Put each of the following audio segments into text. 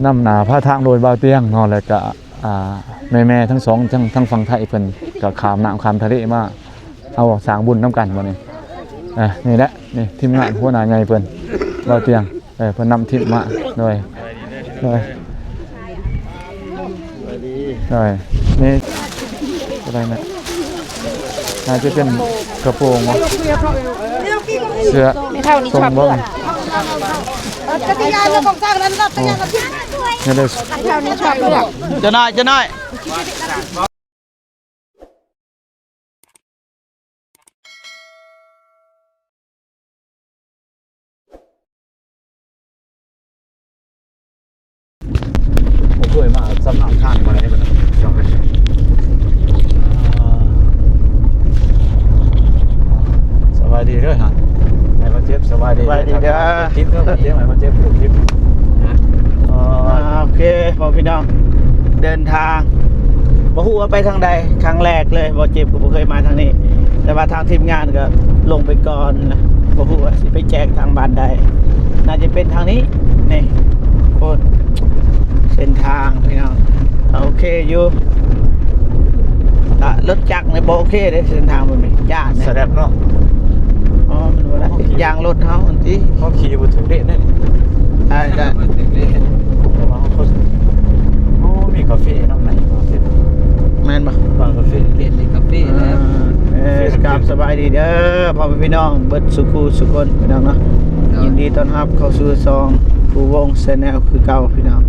ນຳໜ້າພາທາງໂດຍບ່າວຕຽງເນາະ ແລ້ວກະ ອ່າ ແມ່ໆທັງສອງ ທັງ ທັງຝັ່ງໄທເພິ່ນກະຂ້າມນ້ຳຂ້າມທະເລມາ ເຮົາສ້າງບຸນນຳກັນບັດນີ້. ອ່າ ນີ້ແຫຼະ ນີ້ທີມງານຫົວໜ້າໃຫຍ່ເພິ່ນ ບ່າວຕຽງ. ເອີ ເພິ່ນນຳທີມມາ ໂດຍ ໂດຍ ໂດຍ ນີ້ ອະໄລນະ ໜ້າຈະເປັນກະໂປງບໍ ເສື້ອ ແມ່ເຖົ້ານີ້ຊອບເລືອດ ໂອ້ ນີ້ເດີ ແມ່ເຖົ້ານີ້ຊອບເລືອດ ຈະໜ້ອຍ ຈະໜ້ອຍ. ບໍ່ເຄີຍມາສຳນັກງານບໍ່ໄດ້ເລີຍພີ່ນ້ອງເອີຍ. ອ່າ ສະບາຍດີເດີຮະ ໃຫ້ມາເຈັບ ສະບາຍດີ ສະບາຍດີເດີ ຄລິບເດີ ເຈັບໃຫ້ມາເຈັບ ຄລິບ ອ່າ ໂອເຄ ພໍ່ພີ່ນ້ອງ ເດີນທາງ ບໍ່ຮູ້ວ່າໄປທາງໃດ ຄັ້ງແລກເລີຍ ບໍ່ເຈັບກໍບໍ່ເຄີຍມາທາງນີ້ ແຕ່ວ່າທາງທີມງານກໍລົງໄປກ່ອນນະ ບໍ່ຮູ້ວ່າຊິໄປແຈກທາງບ້ານໃດ ໜ້າຈະເປັນທາງນີ້ ນີ້ ໂອ້ ເສັ້ນທາງພີ່ນ້ອງ ໂອເຄຢູ່ ຖ້າລົດຈັກນີ້ບໍ່ໂອເຄເດ້ ເສັ້ນທາງແບບນີ້ ຢ້ານເດ້ ສະແລັບເນາະ ອໍ ມັນບໍ່ໄດ້ ຢາງລົດເຮົາຫັ້ນຕິ ເຮົາຂີ່ບໍ່ຖືກເລນເດ້ ໄດ້ ໄດ້ ແຕ່ວ່າເຮົາ ໂອ້ ມີກາເຟນຳໃນ ແມ່ນບໍ່? ຮ້ານກາເຟ ເປັນກາເຟແລ້ວ ເອີ ກາບສະບາຍດີເດີ ພໍ່ແມ່ພີ່ນ້ອງເບິດສູ່ຄູ່ສູ່ຄົນ ພີ່ນ້ອງເນາະ ໂດຍ ຍິນດີຕ້ອນຮັບເຂົ້າສູ່ຊ່ອງພູວົງ Channel ຄືເກົ່າ ພີ່ນ້ອງ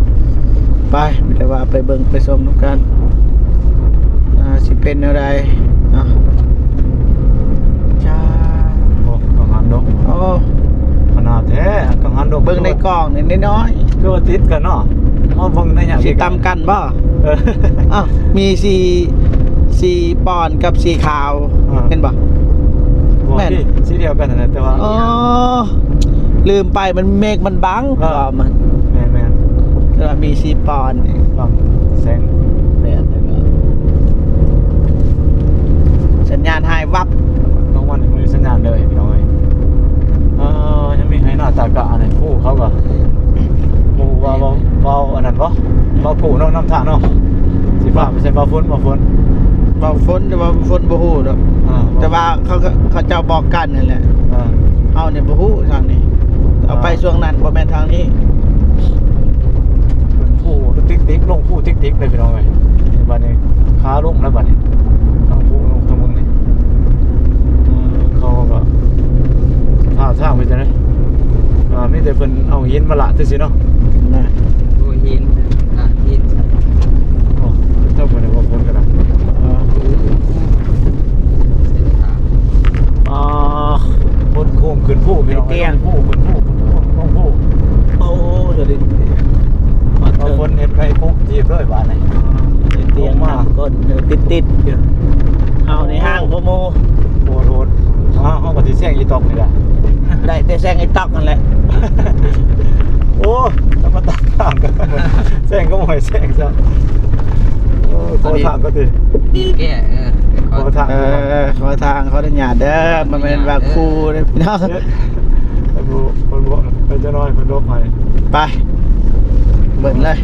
ໄປ ມີແຕ່ວ່າໄປເບິ່ງໄປຊົມນຳກັນ ອ່າ ຊິເປັນແນວໃດເນາະ ຈ້າ ໂອ້ ກັງຫັນດົກ ໂອ້ ຂະໜາດແທ້ ກັງຫັນດົກ ເບິ່ງໃນກ້ອງນີ້ນ້ອຍໆ ຄືວ່າຕິດກັນເນາະ ມາເບິ່ງໄລຍະ ຊິຕຳກັນບໍ່? ເອີ ອ້າວ ມີສີ ສີປ່ອນກັບສີຂາວ ອ່າ ແມ່ນບໍ່? ບໍ່ ແມ່ນ ສີ ສີດຽວກັນຫັ້ນແຫຼະ ແຕ່ວ່າ ອໍ ລືມໄປ ມັນເມກມັນບັງ ເອີ ກໍມັນ ແມ່ນໆ ແຕ່ວ່າມີສີປ່ອນນີ້ ບັງແສງແດດ ແລ້ວກໍສັນຍານຫາຍວັບ ກາງວັນນີ້ບໍ່ມີສັນຍານເລີຍ ພີ່ນ້ອງເອີຍ ເອີ ຍັງມີໄຮ່ນາຕາກະ ອັນນີ້ ໂອ້ ເຂົາກໍ ໝູ່ວ່າເວົ້າ ເວົ້າອັນນັ້ນບໍ່? ເວົ້າກູ້ເນາະ ນ້ຳທ່າເນາະ ຊິພາໄປໃສ່ບ່າວຝົນ ບ່າວຝົນ ບ່າວຝົນ ແຕ່ວ່າຝົນບໍ່ຮູ້ດອກ ອ່າ ແຕ່ວ່າເຂົາ ເຂົາເຈົ້າບອກກັນຫັ້ນແຫຼະ ອ່າ ເຮົານີ້ບໍ່ຮູ້ທາງນີ້ ເອົາໄປ ອ່າ ຊ່ວງນັ້ນ ບໍ່ແມ່ນທາງນີ້ ຂຶ້ນພູຕິກໆ ລົງພູຕິກໆ ເລີຍ ພີ່ນ້ອງເອີຍ ບັດນີ້ ຂາລົງແລ້ວບັດນີ້ ທາງພູລົງທາງເບິ່ງນີ້ ເອີ ເຂົາກໍ ທ່າທາງເປັນຈັ່ງໃດ? ອ່າ ມີແຕ່ເພິ່ນເອົາຫີນມາລາດຊື່ໆເນາະ ນະ ໂອ້ ຫີນ ລາດຫີນ ໂອ້ ເຈົ້າບໍ່ໄດ້ວ່າຝົນກໍໄດ້ ອ່າ ຄົນໂຄ້ງຂຶ້ນພູ ພີ່ນ້ອງ ຂຶ້ນພູ ຂຶ້ນພູ ຂຶ້ນພູ ລົງພູ ໂອ້ ດຽວນີ້ ເອົາຝົນເຮັດໄປປຸກຈີບເລີຍບາດນີ້ ຕຽງມາ ນ້ຳກົ້ນ ເອີ ຕິດໆຢູ່ ເຮົານີ້ຫ່າງກວ່າໝູ່ ໂຫດໆ ເຮົາ ເຮົາກໍຊິແຊງອີຕອກນີ້ແຫຼະ ໄດ້ແຕ່ແຊງອີຕອກນັ້ນແຫຼະ ໂອ້ ທຳມະດາ ແຊງກໍບໍ່ໃຫ້ແຊງຊະ ໂອ້ ຂໍທາງກໍຕິ ແກ້ ເອີ ຂໍທາງ ເອີ ຂໍທາງ ຂໍອະນຸຍາດເດີ ບໍ່ແມ່ນວ່າຂູ່ເດີພີ່ນ້ອງ ເພິ່ນບໍ່ ເພິ່ນບໍ່ ເພິ່ນຈະນ້ອຍ ເພິ່ນລົບໃຫ້ ໄປ ເບິດເລີຍ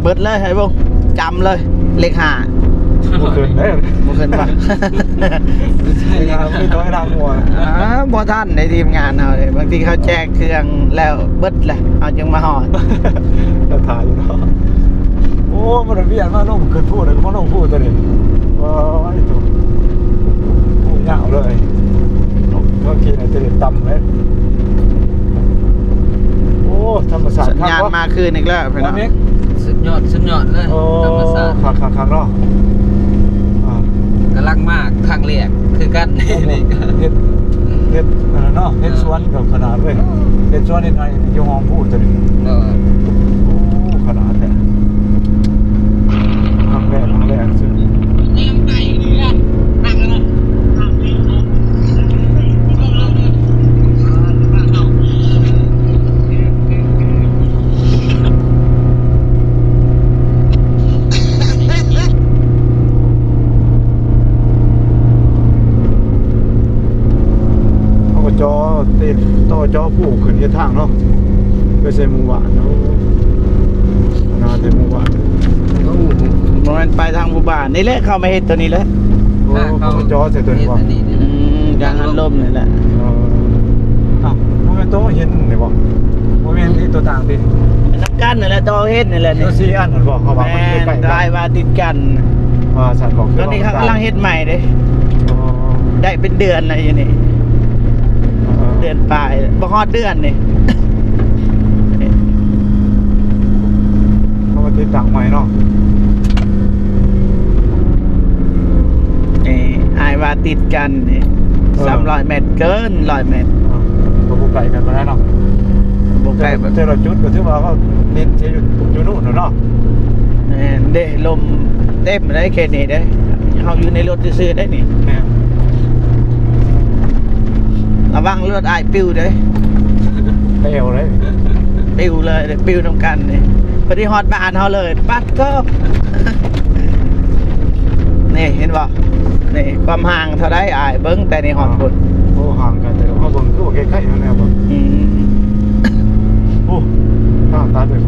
ເບິດເລີຍ ໄອ້ວົງ ຈຳເລີຍ ເລກຫ້າ ບໍ່ຂຶ້ນເດ້ ບໍ່ຂຶ້ນວ່າ ເລກຫ້າມີແຕ່ທາງຫົວ ອ່າ ບໍ່ທັນໃນທີມງານເຮົາເດ້ ບາງທີເຂົາແຈກເຄື່ອງແລ້ວເບິດແຫຼະ ເຮົາຈຶ່ງມາຮອດ ກໍຖ່າຍຢູ່ເນາະ ໂອ້ ມັນວຽນມາລົງຂຶ້ນພູ ແລ້ວກໍມາລົງພູຕົວນີ້ ໂອ້ຍ ໂອ້ຍ ຍາວເລີຍ ເຂົາຂີ່ໃນຈະເລັດຕ່ຳເລີຍ ໂອ້ ທຳມະຊາດ ສັນຍານມາຄືນອີກແລ້ວພີ່ນ້ອງ ສຸດຍອດ ສຸດຍອດເລີຍ ໂອ້ ທຳມະຊາດ ຄັກໆໆເນາະ ອ່າ ກຳລັງມາຄັ້ງແລກຄືກັນ ໂອ້ໂຫ ນີ້ ເຮັດ ເຮັດອັນນັ້ນເນາະ ເຮັດສວນ ເອີ ກໍຂະໜາດເວີຍ ເຮັດສວນເຮັດໄຮ່ຢູ່ຫ້ອງຜູ້ຕົວນີ້ ເອີ ໂອ້ ຂະໜາດແທ້ ຄັ້ງແລກ ຄັ້ງແລກຊື່ ເຮົາກໍຈໍຕິ ຕໍ່ຈໍປູກຂຶ້ນເຮັດທາງເນາະ ໄປໃສ່ໝູ່ບ້ານເນາະ ນາແຕ່ໝູ່ບ້ານ ໂອ້ ບໍ່ແມ່ນໄປທາງໝູ່ບ້ານນີ້ແຫຼະ ເຂົ້າມາເຮັດຕົວນີ້ແຫຼະ ໂອ້ ເຂົາມາຈໍໃສ່ຕົວນີ້ບໍ່? ເຮັດອັນນີ້ນີ້ ອືມ ກາງຫັນລົມນີ້ແຫຼະ ເອີ ອ້າວ ບໍ່ແມ່ນຕົວເຮົາເຫັນນີ້ບໍ່? ບໍ່ແມ່ນທີ່ຕົວຕ່າງຕິ? ນຳກັນນັ້ນແຫຼະ ຕົວເຮົາເຫັນນີ້ແຫຼະ ຕົວສີ່ອັນຫັ້ນບໍ່? ເຂົາວ່າມັນໃກ້ໆ ແມ່ນ ຄ້າຍວ່າຕິດກັນ ວ່າຊັ້ນບໍ່? ຕອນນີ້ເຂົາກຳລັງເຮັດໃໝ່ເດ້ ອໍ ໄດ້ເປັນເດືອນແລ້ວຢູ່ນີ້ ອໍ ເດືອນປາຍ ບໍ່ຮອດເດືອນນີ້ ເຂົາມາຕິດຕັ້ງໃໝ່ເນາະ ນີ້ ອ້າຍວ່າຕິດກັນນີ້ ເອີ ສາມຮ້ອຍແມັດ ເກີນຮ້ອຍແມັດ ເອີ ກໍບໍ່ໄກກັນປານໃດເນາະ ບໍ່ໄກ ແຕ່ ແຕ່ລະຈຸດກໍຖືວ່າເຮົາເນັ້ນເສຍຢູ່ ຢູ່ໂນ່ນເນາະ ແມ່ນເດ້ ລົມເຕັມເດ້ເຂດນີ້ເດ້ ເຮົາຢູ່ໃນລົດຊື່ໆເດ້ນີ້ ແມ່ນ ລະວັງລົດອ້າຍປິວເດ້ ປຽວເລີຍ ປິວເລີຍ ປິວນຳກັນນີ້ ພໍດີຮອດບ້ານເຮົາເລີຍ ປັດກໍ ນີ້ເຫັນບໍ່? ນີ້ຄວາມຫ່າງເທົ່າໃດອ້າຍ? ເບິ່ງແຕ່ນີ້ຮອດພຸ້ນ ໂອ້ ຫ່າງກັນ ແຕ່ເຮົາເບິ່ງຄືວ່າໃກ້ໆຫັ້ນແຫຼະບໍ່? ອືມ ໂອ້ ທາງຕັດເລີຍ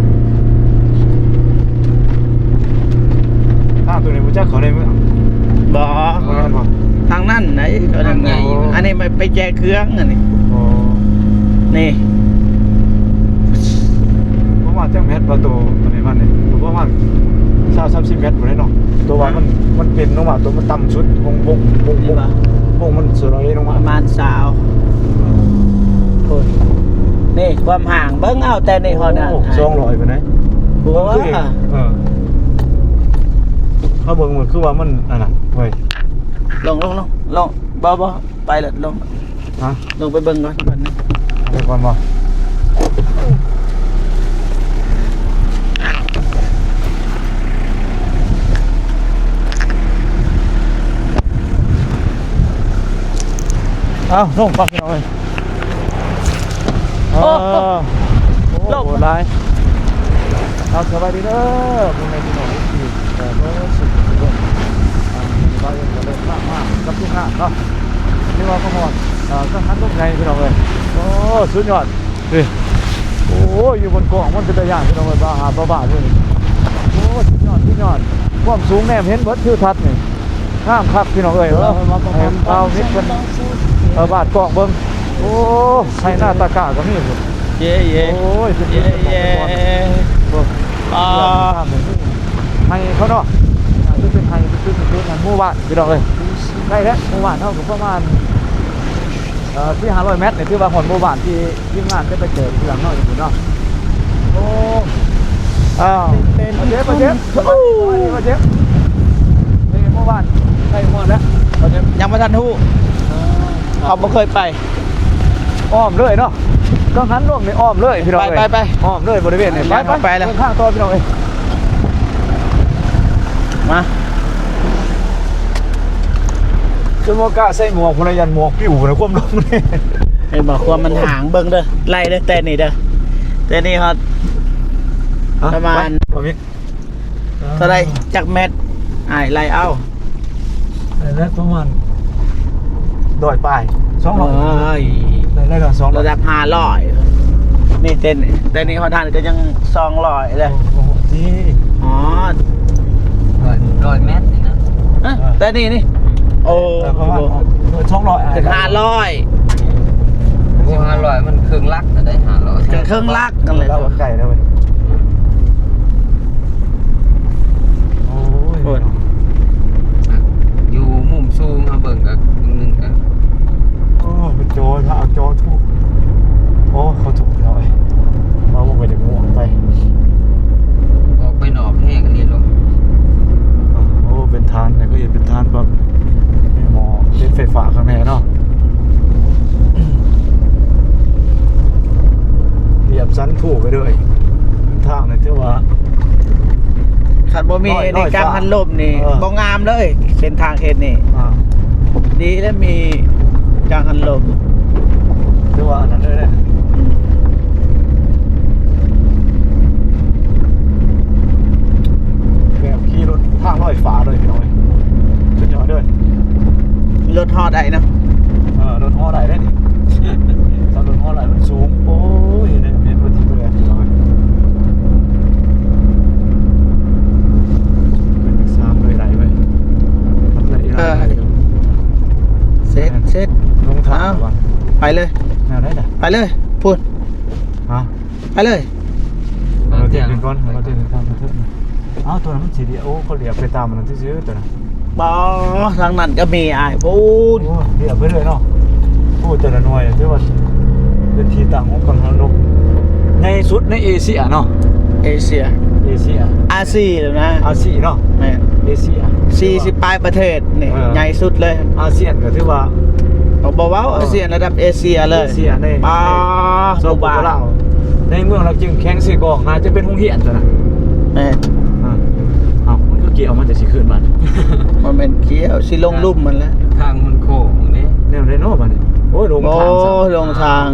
ທາງຕົວນີ້ບໍ່ຈັກເຂົ້າໃນເມືອງ ບໍ່ ບໍ່ແມ່ນບໍ່? ທາງນັ້ນໃດ ທາງໃຫຍ່ ອັນນີ້ໄປແຈເຄື່ອງອັນນີ້ ອໍ ນີ້ ປະມານຈັກແມັດວ່າໂຕ ອັນນີ້ມັນນີ້ ປະມານຊາວສາມສິບແມັດພຸ້ນແຫຼະເນາະ ຕົວວ່າມັນ ມັນເປັນລົງມາ ຕົວມັນຕ່ຳສຸດ ວົງ ວົງ ວົງ ວົງ ເຫັນບໍ່? ວົງມັນສະໄລລົງມາ ປະມານຊາວ ໂອ້ຍ ນີ້ຄວາມຫ່າງ ເບິ່ງເອົາແຕ່ນີ້ຮອດນັ້ນ ໂອ້ ສອງຮ້ອຍພຸ້ນເດ້ ໂອ້ ເບິ່ງຄື ເອີ ເຮົາເບິ່ງມັນຄືວ່າມັນອັນນັ້ນເວີຍ ລົງ ລົງ ລົງ ລົງ ບໍ່ ບໍ່ ໄປແລ້ວ ລົງ ຮະ? ລົງໄປເບິ່ງກ່ອນ ໄປກ່ອນບໍ່? ເອົ້າ ລົງໄປພີ່ນ້ອງເອີຍ ເອີ ໂອ້ ໂຫດຫຼາຍ ເອົາ ສະບາຍດີເດີ ພໍ່ແມ່ພີ່ນ້ອງ ເອັຟຊີ ເອີ ເບິດສຸກເບິດ ອ່າ ນີ້ບ່າວເອັມກໍເລີຍພາມາກັບທີມງານເນາະ ນີ້ວ່າມາຮອດ ອ່າ ກັງຫັນລົມໃຫຍ່ພີ່ນ້ອງເອີຍ ໂອ້ ສຸດຍອດ ນີ້ ໂອ້ຍ ຢູ່ບົນກ້ອງມັນເປັນຕາຢ້ານພີ່ນ້ອງເອີຍ ບ່າວຫາບບ່າວບາດຢູ່ນີ້ ໂອ້ຍ ສຸດຍອດ ສຸດຍອດ ຄວາມສູງແນມເຫັນເບິດທິວທັດນີ້ ງາມຄັກພີ່ນ້ອງເອີຍ ເອີ ໃຫ້ບ່າວມິດເພິ່ນ ເອີ ບາດກ້ອງເບິ່ງ ໂອ້ ໄຮ່ນາຕາກ້າກໍມີພຸ້ນ ເຢ້ໆ ໂອ້ຍ ເປັນ ເຢ້ໆ ໂອ້ ອ່າ ງາມເລີຍ ໄຮ່ເຂົາເນາະ ອ່າ ຈະເປັນໄຮ່ ຈະເປັນ ຈະເປັນໝູ່ບ້ານພີ່ນ້ອງເອີຍ ໃກ້ແລ້ວ ໝູ່ບ້ານເຮົາກໍປະມານ ເອີ ສີ່ຫ້າຮ້ອຍແມັດນີ້ ຖືວ່າຮອດໝູ່ບ້ານທີ່ທີມງານຈະໄປເຈີເຄື່ອງເຮົາຢູ່ພຸ້ນເນາະ ໂອ້ ອ້າວ ເຕັມ ເຈັບ ເຈັບ ໂອ້ ເຈັບ ນີ້ໝູ່ບ້ານໃກ້ຮອດແລ້ວ ເຈັບ ຍັງບໍ່ທັນຮູ້ ເອີ ເຂົາບໍ່ເຄີຍໄປ ອ້ອມເລີຍເນາະ ຕ້ອງຫັນລົມນີ້ອ້ອມເລີຍພີ່ນ້ອງເອີຍ ໄປໆໆ ອ້ອມເລີຍບໍລິເວນນີ້ ໄປໆ ໄປແລ້ວ ເດີນທາງຕໍ່ພີ່ນ້ອງເອີຍ ມາ ຈົນບໍ່ກ້າໃສ່ໝວກພຸ້ນນະ ຢ້ານໝວກປິວພຸ້ນນະ ຄວາມລົມນີ້ ເຫັນບໍ່ ຄວາມມັນຫ່າງ ເບິ່ງເດີ ໄລ່ເດີ ແຕ່ນີ້ເດີ ແຕ່ນີ້ຮອດ ຮະ ປະມານ ປະມານ ເທົ່າໃດ ຈັກແມັດ ອ້າຍໄລ່ເອົາ ໄດ້ແລ້ວປະມານຮ້ອຍປາຍ ສອງຮ້ອຍ ໂອ້ຍ ໄດ້ແລ້ວສອງຮ້ອຍ ລະດັບຫ້າຮ້ອຍ ນີ້ເຕັນ ແຕ່ນີ້ຮອດຫັ້ນກໍຍັງສອງຮ້ອຍແຫຼະ ໂອ້ໂຫ ອໍ ຮ້ອຍ ຮ້ອຍແມັດນີ້ນະ ຮະ ເອີ ແຕ່ນີ້ນີ້ ໂອ້ ເອີ ປະມານສອງຮ້ອຍ ເປັນຫ້າຮ້ອຍ ໂອ້ ຫ້າຮ້ອຍມັນເຄິ່ງຫຼັກກໍໄດ້ຫ້າຮ້ອຍ ເຄິ່ງຫຼັກ ກັນເລີຍ ລາວໄກແລ້ວເວີຍ ໂອ້ຍ ໂພດ ຢູ່ມຸມສູງເຮົາເບິ່ງກໍເບິ່ງໜຶ່ງກໍ ໂອ້ ໄປຈໍຖ້າເອົາຈໍທຸ ໂອ້ ເຂົາທຸແລ້ວ ເຮົາບໍ່ໄດ້ໝວກໄປ ອອກໄປນອກແຮງອັນນີ້ລົງ ໂອ້ ເປັນຖານ ແລ້ວກໍເຮັດເປັນຖານແບບ ມີໝໍ້ເຮັດໄຟຟ້າຂ້າງໃນເນາະ ລຽບສັນພູໄປເລີຍ ທາງນີ້ຖືວ່າ ຄັນບໍ່ມີ ຮ້ອຍ ນີ້ ຮ້ອຍ ກາງຫັນລົມນີ້ ເອີ ບໍ່ງາມເລີຍ ເສັ້ນທາງເຂດນີ້ ອ່າ ດີແລ້ວມີກາງຫັນລົມ ຖືວ່າອັນນັ້ນເລີຍ ອືມ ແບບຂີ່ລົດທາງລອຍຟ້າເລີຍພີ່ນ້ອງເອີຍ ສຸດຍອດເດີ ລົດເຫາະໄດ້ເນາະ ເອີ ລົດເຫາະໄດ້ເດ້ນີ້ ເຈົ້າລົດ ເລີຍ ແນວໃດລະ? ໄປເລີຍ ພຸ້ນ ຮະ? ໄປເລີຍ ເອົາເຕຍຂຶ້ນກ່ອນ ເອົາເຕຍຂຶ້ນກ່ອນ. ເອົາ ຕົວນັ້ນມັນຊິດຽວ ໂອ້ ເຂົາລຽບໄປຕາມມັນຊື່ໆ ຕົວນັ້ນ. ບໍ່ ທາງນັ້ນກໍມີອ້າຍ ພຸ້ນ. ໂອ້ ລຽບໄປເລີຍເນາະ. ໂອ້ ແຕ່ລະໜ່ວຍຖືວ່າເປັນທີ່ຕັ້ງຂອງກັງຫັນລົມ ໃຫຍ່ສຸດໃນເອເຊຍເນາະ. ເອເຊຍ ເອເຊຍ ອາຊີແລ້ວນະ ອາຊີເນາະ. ແມ່ນ ເອເຊຍ ສີ່ສິບປາຍປະເທດນີ້ ເອີ ໃຫຍ່ສຸດເລີຍ. ອາຊຽນກໍຖືວ່າ ເອົາ ບໍ່ເວົ້າ ເອີ ອາຊຽນລະດັບເອເຊຍເລີຍ ເອເຊຍໃນ ປາ ໃນ ສປປ ລາວ ໃນເມືອງລາວຈຶ່ງແຂວງເຊກອງ ໜ້າຈະເປັນໂຮງຮຽນຕົວນັ້ນ. ແມ່ນ ອ່າ ເອົ້າ ມັນຄືກ່ຽວມາແຕ່ຊິຂຶ້ນມາ ບໍ່ແມ່ນກ່ຽວ ຊິລົງລຸ່ມມັນແຫຼະ ທາງມັນໂຄ້ງເດ້. ແນວໃດເນາະບາດນີ້? ໂອ້ຍ ລົງທາງ ໂອ້ ທາງ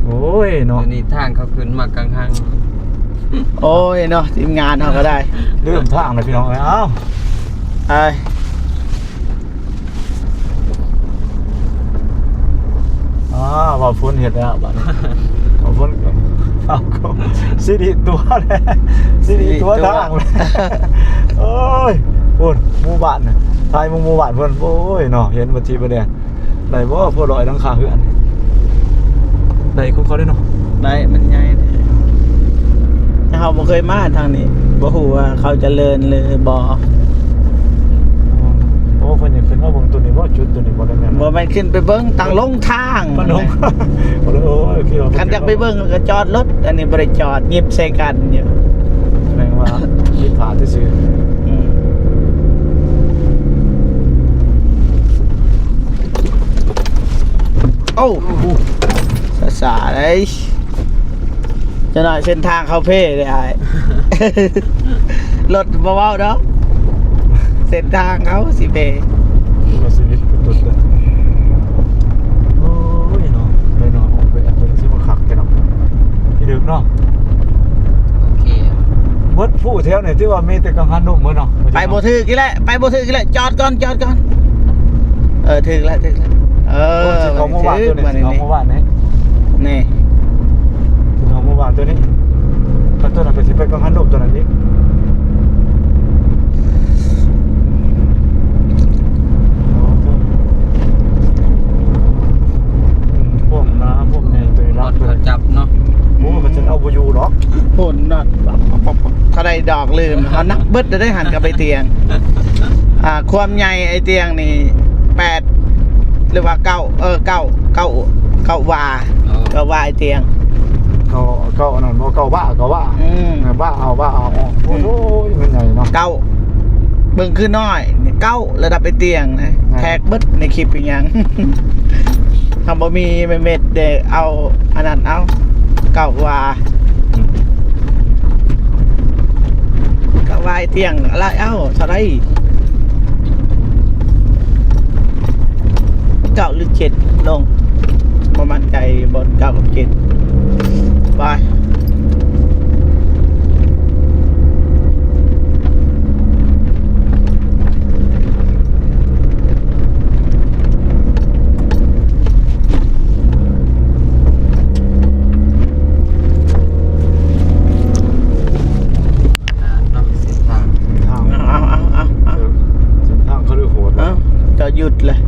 ໂອ້ຍເນາະ ດຽວນີ້ທາງເຂົາຂຶ້ນມາກາງທາງ. ໂອ້ຍເນາະ ທີມງານເຮົາກໍໄດ້ ເລີ່ມທາງແລ້ວພີ່ນ້ອງເອີຍ. ເອົ້າ ໄປ ອ່າ ວ່າຝົນເຮັດແລ້ວບາດນີ້ ວ່າຝົນ ເອົາ ຊິລິຕົວະແລ້ວ ຊິລິຕົວະທາງແລ້ວ. ໂອ້ຍ ພຸ້ນ ໝູ່ບ້ານນະ ຖ່າຍໝູ່ ໝູ່ບ້ານເພິ່ນ. ໂອ້ຍເນາະ ເຫັນບໍ່ທີ່ບໍ່ແດງ ໄດ້ບໍ່ ພໍລອຍຫຼັງຄາເຮືອນ ໄດ້ຄືເຂົາເດ້ເນາະ. ໄດ້ ມັນໃຫຍ່ເດ້ ແຕ່ເຮົາບໍ່ເຄີຍມາທາງນີ້ ບໍ່ຮູ້ວ່າເຂົາຈະເລີນຫຼືບໍ່. ໂອ້ ເພິ່ນຢາກຂຶ້ນມາເບິ່ງຕົວນີ້ບໍ່? ຈຸດຕົວນີ້ບໍ່ໄດ້ແມ່ນ ບໍ່ແມ່ນຂຶ້ນໄປເບິ່ງ ຕັ້ງລົງທາງ ມັນລົງ ໂອ້ຍ ຄັນຢາກໄປເບິ່ງກໍຈອດລົດ ອັນນີ້ບໍ່ໄດ້ຈອດ ຫຍິບໃສ່ກັນຢູ່ ແມ່ນວ່າຜິດພາດຊື່ໆ. ອືມ ໂອ້ ຊ້າໆເດ້ ຈັກໜ້ອຍເສັ້ນທາງເຂົາເພເດ້ອ້າຍ ລົດບໍ່ເວົ້າດອກ ເສັ້ນທາງເຂົາຊິເພ ໂອ້ຍ ຊີວິດເປັນຕົ້ນເດີ. ໂອ້ຍເນາະ ໄປເນາະ ໄປແອັບເບິ່ງຊິວ່າຄັກແຕ່ເນາະ ພີ່ດຶກເນາະ. ໂອເຄ ເບິດຜູ້ແຖວນີ້ຖືວ່າມີແຕ່ກັງຫັນລົມເບິດເນາະ. ໄປບໍ່ຖືກອີກແລ້ວ ໄປບໍ່ຖືກອີກແລ້ວ ຈອດກ່ອນ ຈອດກ່ອນ. ເອີ ຖືກແລ້ວ ຖືກແລ້ວ ເອີ ໂອ້ຍ ຊິເຂົ້າໝູ່ບ້ານຕົວນີ້ ຊິເຂົ້າໝູ່ບ້ານນີ້ ນີ້ ຊິເຂົ້າໝູ່ບ້ານຕົວນີ້ ຄັນຕົວນັ້ນກໍຊິໄປກັງຫັນລົມຕົວນັ້ນອີກ. ອືມ ພວກໜາ ພວກໃຫຍ່ຕົວນີ້ ລັກເລີຍ ຈັບເນາະ. ໂອ້ ກໍຈະເອົາບໍ່ຢູ່ດອກ ໂພນເນາະ. ເທົ່າໃດດອກລືມ ເຮົານັບເບິດໄດ້ ຫັນກັບໄອ້ຕຽງ ອ່າ ຄວາມໃຫຍ່ໄອ້ຕຽງນີ້ແປດ ຫຼືວ່າເກົ້າ ເອີ ເກົ້າ ເກົ້າ ເກົ້າວາ ເກົ້າວາໄອ້ຕຽງ ເກົ້າ ເກົ້າອັນນັ້ນບໍ່ ເກົ້າວາ ເກົ້າວາ ອືມ ເອີ ວາເອົາ ວາເອົາ ໂອ້ໂຫ ມັນໃຫຍ່ເນາະ ເກົ້າ ເບິ່ງຄືນ້ອຍ ເກົ້າ ລະດັບໄອ້ຕຽງນະ ແທັກເບິດໃນຄລິບອີຫຍັງ ເຮົາບໍ່ມີເມັດເດ້ ເອົາອັນນັ້ນເອົາ ເກົ້າວາ ອືມ ກໍວ່າໄອ້ຕຽງລະເອົາເທົ່າໃດ ເກົ້າຫຼືເຈັດ ລົງ ບໍ່ໝັ້ນໃຈ ບ່ອນເກົ້າກັບເຈັດ ໄປ. ຂະໜາດເນາະ ເສັ້ນທາງ ເສັ້ນທາງ ເອົາ ເອົາ ເອົາ ເອົາ ເອີ ເສັ້ນທາງເຂົາເລີຍໂຫດ ເອົ້າ ເຈົ້າຢຸດເລີຍ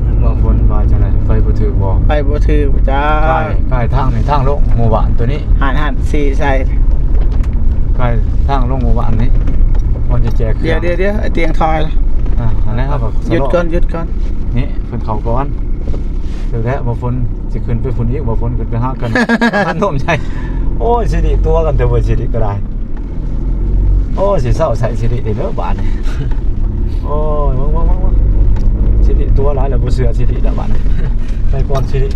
ແມ່ນບໍ່? ຝົນວ່າຈັ່ງໃດ? ໄປບໍ່ຖືກບໍ່? ໄປບໍ່ຖືກຈ້າ ໃກ້ ໃກ້ທາງນີ້ ທາງລົງໝູ່ບ້ານຕົວນີ້ ຫັ້ນໆ ຊີ້ໃສ່ ໃກ້ທາງລົງໝູ່ບ້ານນີ້ ມັນຈະແຈກເຄື່ອງ ດຽວໆໆ ໄອ້ຕຽງຖອຍ ອ່າ ອັນນັ້ນເຮົາກໍ ຢຸດກ່ອນ ຢຸດກ່ອນ ນີ້ ເພິ່ນເຂົ້າກ່ອນ ເດີແຫຼະ ບໍ່ຝົນ ຊິຂຶ້ນໄປພຸ້ນອີກ ບໍ່ຝົນ ຂຶ້ນໄປຫາກັນ ອັນໂນ້ມໃຫຍ່ ໂອ້ຍ ຊິລິຕົວະກັນແຕ່ເວີຍ ຊິລິກໍໄດ້ ໂອ້ຍ ຊິເຊົາໃສ່ຊິລິເດີບາດນີ້ ໂອ້ຍ ເບິ່ງໆໆ ຊິລິຕົວະຫຼາຍແລ້ວ ບໍ່ເຊື່ອຊິລິແລ້ວບາດນີ້ ໄປກ່ອນຊິລິ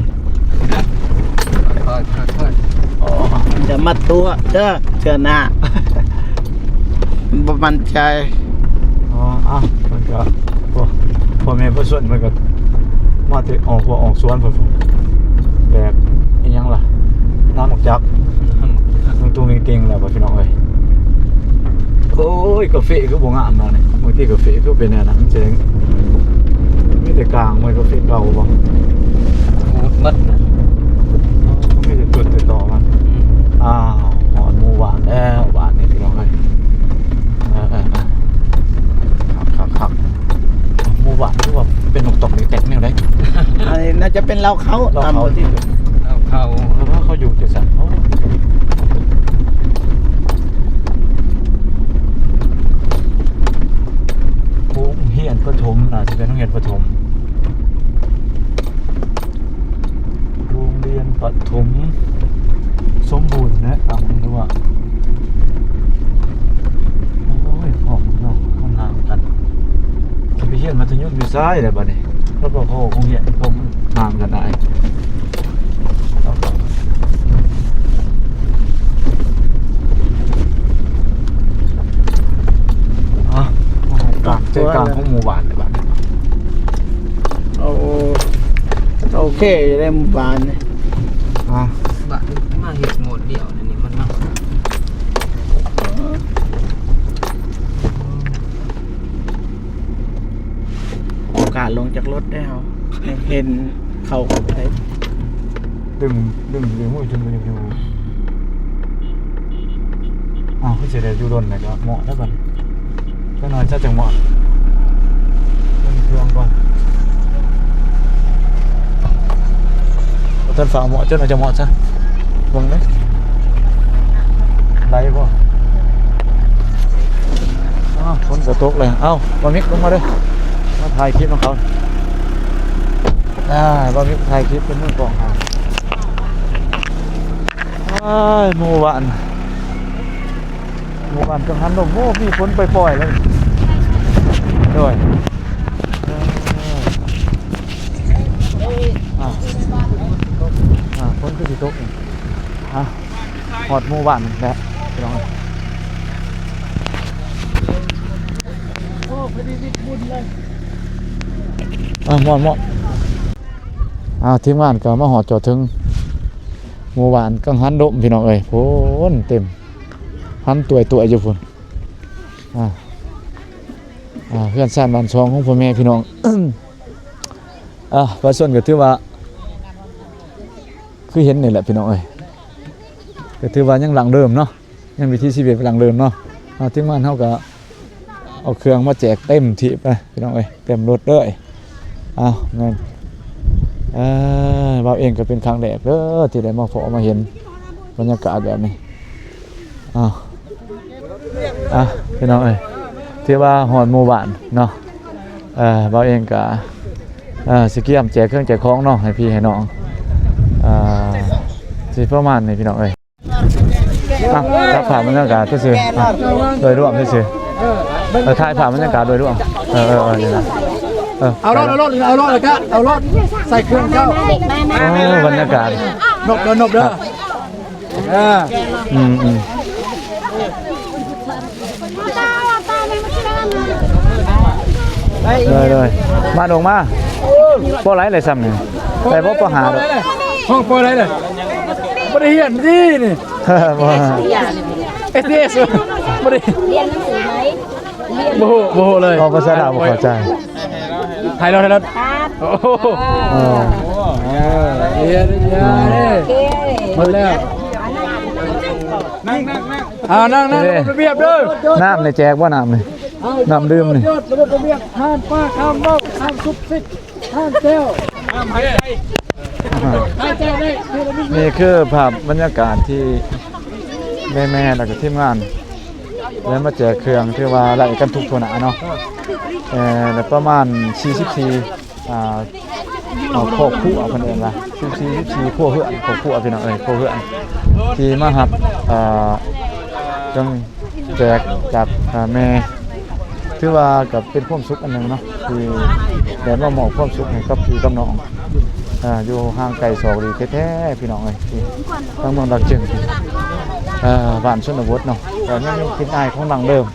ຄ່ອຍໆ ຄ່ອຍໆ ໂອ້ ຢ່າມາຕົວະເດີ ເທື່ອໜ້າ ບໍ່ໝັ້ນໃຈ ອໍ ເອົ້າ ມັນກໍ ໂອ້ ພໍ່ແມ່ປະຊາຊົນເພິ່ນກໍມາແຕ່ອອກຮົ້ວອອກສວນພຸ້ນ ແບບອີຫຍັງລະ ນ້ຳໝາກຈັກ ໜຶ່ງຕຸ່ມເຕັງໆ ແລ້ວ ພີ່ນ້ອງເອີຍ ໂອ້ຍ ກາເຟຄືບໍ່ງາມເນາະນີ້ ບາງທີກາເຟຄືເປັນແນວນັ້ນ ມັນຊິມີແຕ່ກາງ ມັນກາເຟເກົ່າບໍ່ ຂູດໝົດນະ ມີແຕ່ຕົ້ນແຕ່ຕໍມັນ ອືມ ອ້າວ ຮອດໝູ່ບ້ານແລ້ວ ບ້ານນີ້ ພີ່ນ້ອງເອີຍ ເອີໆໆ ຄັກໆໆ ໝູ່ບ້ານຄືວ່າເປັນນົກຕອກເດັກແຕກແນວໃດ? ອັນນີ້ໜ້າຈະ ລາວເຂົ້າ ລາວເຂົ້າ ຕາມ ທີ່ ລາວເຂົ້າ ເອີ ເຂົາຢູ່ຈັ່ງຊັ້ນ. ໂອ້ ໂຮງຮຽນປະຖົມ ໜ້າຈະເປັນໂຮງຮຽນປະຖົມ. ໂຮງຮຽນປະຖົມສົມບູນນະ ຕາມເບິ່ງດູວ່າ ໂອ້ຍ ຫ້ອງເນາະ ມັນຫ່າງກັນ. ຊິໄປຮຽນມັດທະຍົມຢູ່ຊ້າຍແລ້ວບັດນີ້ ລະບໍ່ພໍໂຮງຮຽນ ເພາະມັນຫ່າງກັນຫຼາຍ. ອ່ະ ກາງໃຈກາງຂອງໝູ່ບ້ານເລີຍບາດນີ້. ໂອ ໂອເຄຢູ່ໃນໝູ່ບ້ານນີ້. ອ່ະ ບາດນີ້ມາເຮັດໂໝດດຽວ ອັນນີ້ມັນມາ ໂອກາດລົງຈາກລົດໄດ້ເຮົາ ເຫັນເຂົາໄປ ດຶງ ດຶງ ດຶງມືຈົນມັນຢູ່. ອ້າວ ຄືຊິໄດ້ຢູ່ດົນແລ້ວກໍເໝາະແລ້ວບັດນີ້ ຈັກໜ້ອຍຊະຈັ່ງເໝາະ. ເບິ່ງເຄື່ອງກ່ອນ ບໍ່ທັນຟ້າວເໝາະ ຈັກໜ້ອຍຈະເໝາະຊະ. ເບິ່ງເດ້ ໄຫຼບໍ່? ອ້າວ ຝົນກໍຕົກແລ້ວ. ເອົ້າ ບ່າວມິກລົງມາເດີ້ ມາຖ່າຍຄລິບນຳເຂົາ. ອ່າ ບ່າວມິກຖ່າຍຄລິບເປັນມືກ້ອງໃຫ້. ອ້າຍ ໝູ່ບ້ານ ໝູ່ບ້ານກັງຫັນລົມ ໂອ້ ມີຝົນປ່ອຍໆ ເລີຍ. ໂດຍ ເອີ ອ່າ ອ່າ ຝົນຄືຊິຕົກ. ອ່າ ຮອດໝູ່ບ້ານແລ້ວພີ່ນ້ອງ. ອ່າ ມ່ວນໆ ອ່າ ທີມງານກໍມາຮອດຈອດເຖິງໝູ່ບ້ານກັງຫັນລົມ ພີ່ນ້ອງເອີຍ. ໂອ້ ເຕັມ ຫັນຕວຍໆ ຢູ່ພຸ້ນ. ອ່າ ອ່າ ເຮືອນຊານບ້ານຊ່ອງຂອງພໍ່ແມ່ພີ່ນ້ອງ. ອ່າ ປະຊາຊົນກໍຖືວ່າ ຄືເຫັນນີ້ແຫຼະພີ່ນ້ອງເອີຍ ກໍຖືວ່າຍັງດັ້ງເດີມເນາະ ຍັງວິຖີຊີວິດດັ່ງເດີມເນາະ. ອ່າ ທີມງານເຮົາກໍເອົາເຄື່ອງມາແຈກເຕັມທີ່ໄປພີ່ນ້ອງເອີຍ ເຕັມລົດເລີຍ. ເອົາ ແມ່ນ ເອີ ບ່າວເອງກໍເປັນຄັ້ງແລກເດີທີ່ໄດ້ມາພໍ້ມາເຫັນບັນຍາກາດແບບນີ້. ເອົາ ອ່ະ ພີ່ນ້ອງເອີຍ ຖືວ່າຮອດໝູ່ບ້ານເນາະ. ເອີ ບ່າວເອງກະ ເອີ ຊິກຽມແຈກເຄື່ອງແຈກຂອງເນາະ ໃຫ້ພີ່ໃຫ້ນ້ອງ. ເອີ ຊິປະມານນີ້ພີ່ນ້ອງເອີຍ. ອ່ະ ຈັບພາບບັນຍາກາດຊື່ໆ ອ່ະ ໂດຍລວມຊື່ໆ. ເອີ ຖ່າຍພາບບັນຍາກາດໂດຍລວມ. ເອີ ເອີ ເອີ ນີ້ນະ. ເອີ ເອົາລົດ ເອົາລົດ ເອົາລົດ ແລ້ວກະເອົາລົດໃສ່ເຄື່ອງເຈົ້າ. ໂອ້ ບັນຍາກາດ ນົບເດີ ນົບເດີ. ອ່າ ອືມ ອືມ ໂດຍ ໂດຍ ມາລົງມາ. ບໍ່ໄຫຼເລີຍຊ້ຳນີ້ ໄດ້ບໍ່ ປໍຫ້າດອກ. ຫ້ອງປໍໄດ້ເລີຍ ບໍ່ໄດ້ຮຽນຕິນີ້. ບໍ່ ເອສ ທີ ເອສ ບໍ່ໄດ້ຮຽນໜັງສືໄໝ? ບໍ່ຮູ້ ບໍ່ຮູ້ເລີຍ ເວົ້າພາສາລາວບໍ່ເຂົ້າໃຈ. ຖ່າຍລົດ ຖ່າຍລົດ. ໂອ້ໂຫ ເອີ ເອີ ເອີ ເອີ ໝົດແລ້ວ. ນັ່ງ ນັ່ງ ນັ່ງ ອ່າ ນັ່ງ ນັ່ງ ເອີ ລະບຽບເດີ. ນ້ຳນີ້ແຈກບໍ່ ນ້ຳນີ້ ນ້ຳດື່ມນີ້ ລະບຽບ ລະບຽບ ຫ້າມປາກ ຫ້າມເວົ້າ ຫ້າມຊຸບຊິກ ຫ້າມແຊວ ຫ້າມຫາຍໃຈ ຫາຍໃຈໄດ້. ນີ້ຄືພາບບັນຍາກາດທີ່ແມ່ໆ ແລ້ວກໍທີມງານ ແລ້ວມາແຈກເຄື່ອງ ຖືວ່າໄລ່ກັນທຸກທົ່ວໜ້າເນາະ. ເອີ ແລ້ວປະມານສີ່ສິບສີ່ ອ່າ ຄອບຄົວ ເພິ່ນເອີ້ນວ່າ ສິບສີ່ ສິບສີ່ ຄົວເຮືອນ ຄອບຄົວ ພີ່ນ້ອງເອີຍ ຄົວເຮືອນ ທີ່ມາຮັບ ເອີ ເຄື່ອງແຈກຈາກ ເອີ ແມ່ ຖືວ່າກໍເປັນຄວາມສຸກອັນໜຶ່ງເນາະ ທີ່ໄດ້ມາມອບຄວາມສຸກໃຫ້ກັບພີ່ກັບນ້ອງ ເອີ ຢູ່ຫ່າງໄກສອກຫຼີກແທ້ໆ ພີ່ນ້ອງເອີຍ ທີ່ທາງເມືອງດາກຈຶງ ເອີ ບ້ານຊົນນະບົດເນາະ ກໍຍັງມີກິ່ນອາຍຂອງດັ້ງເດີມ.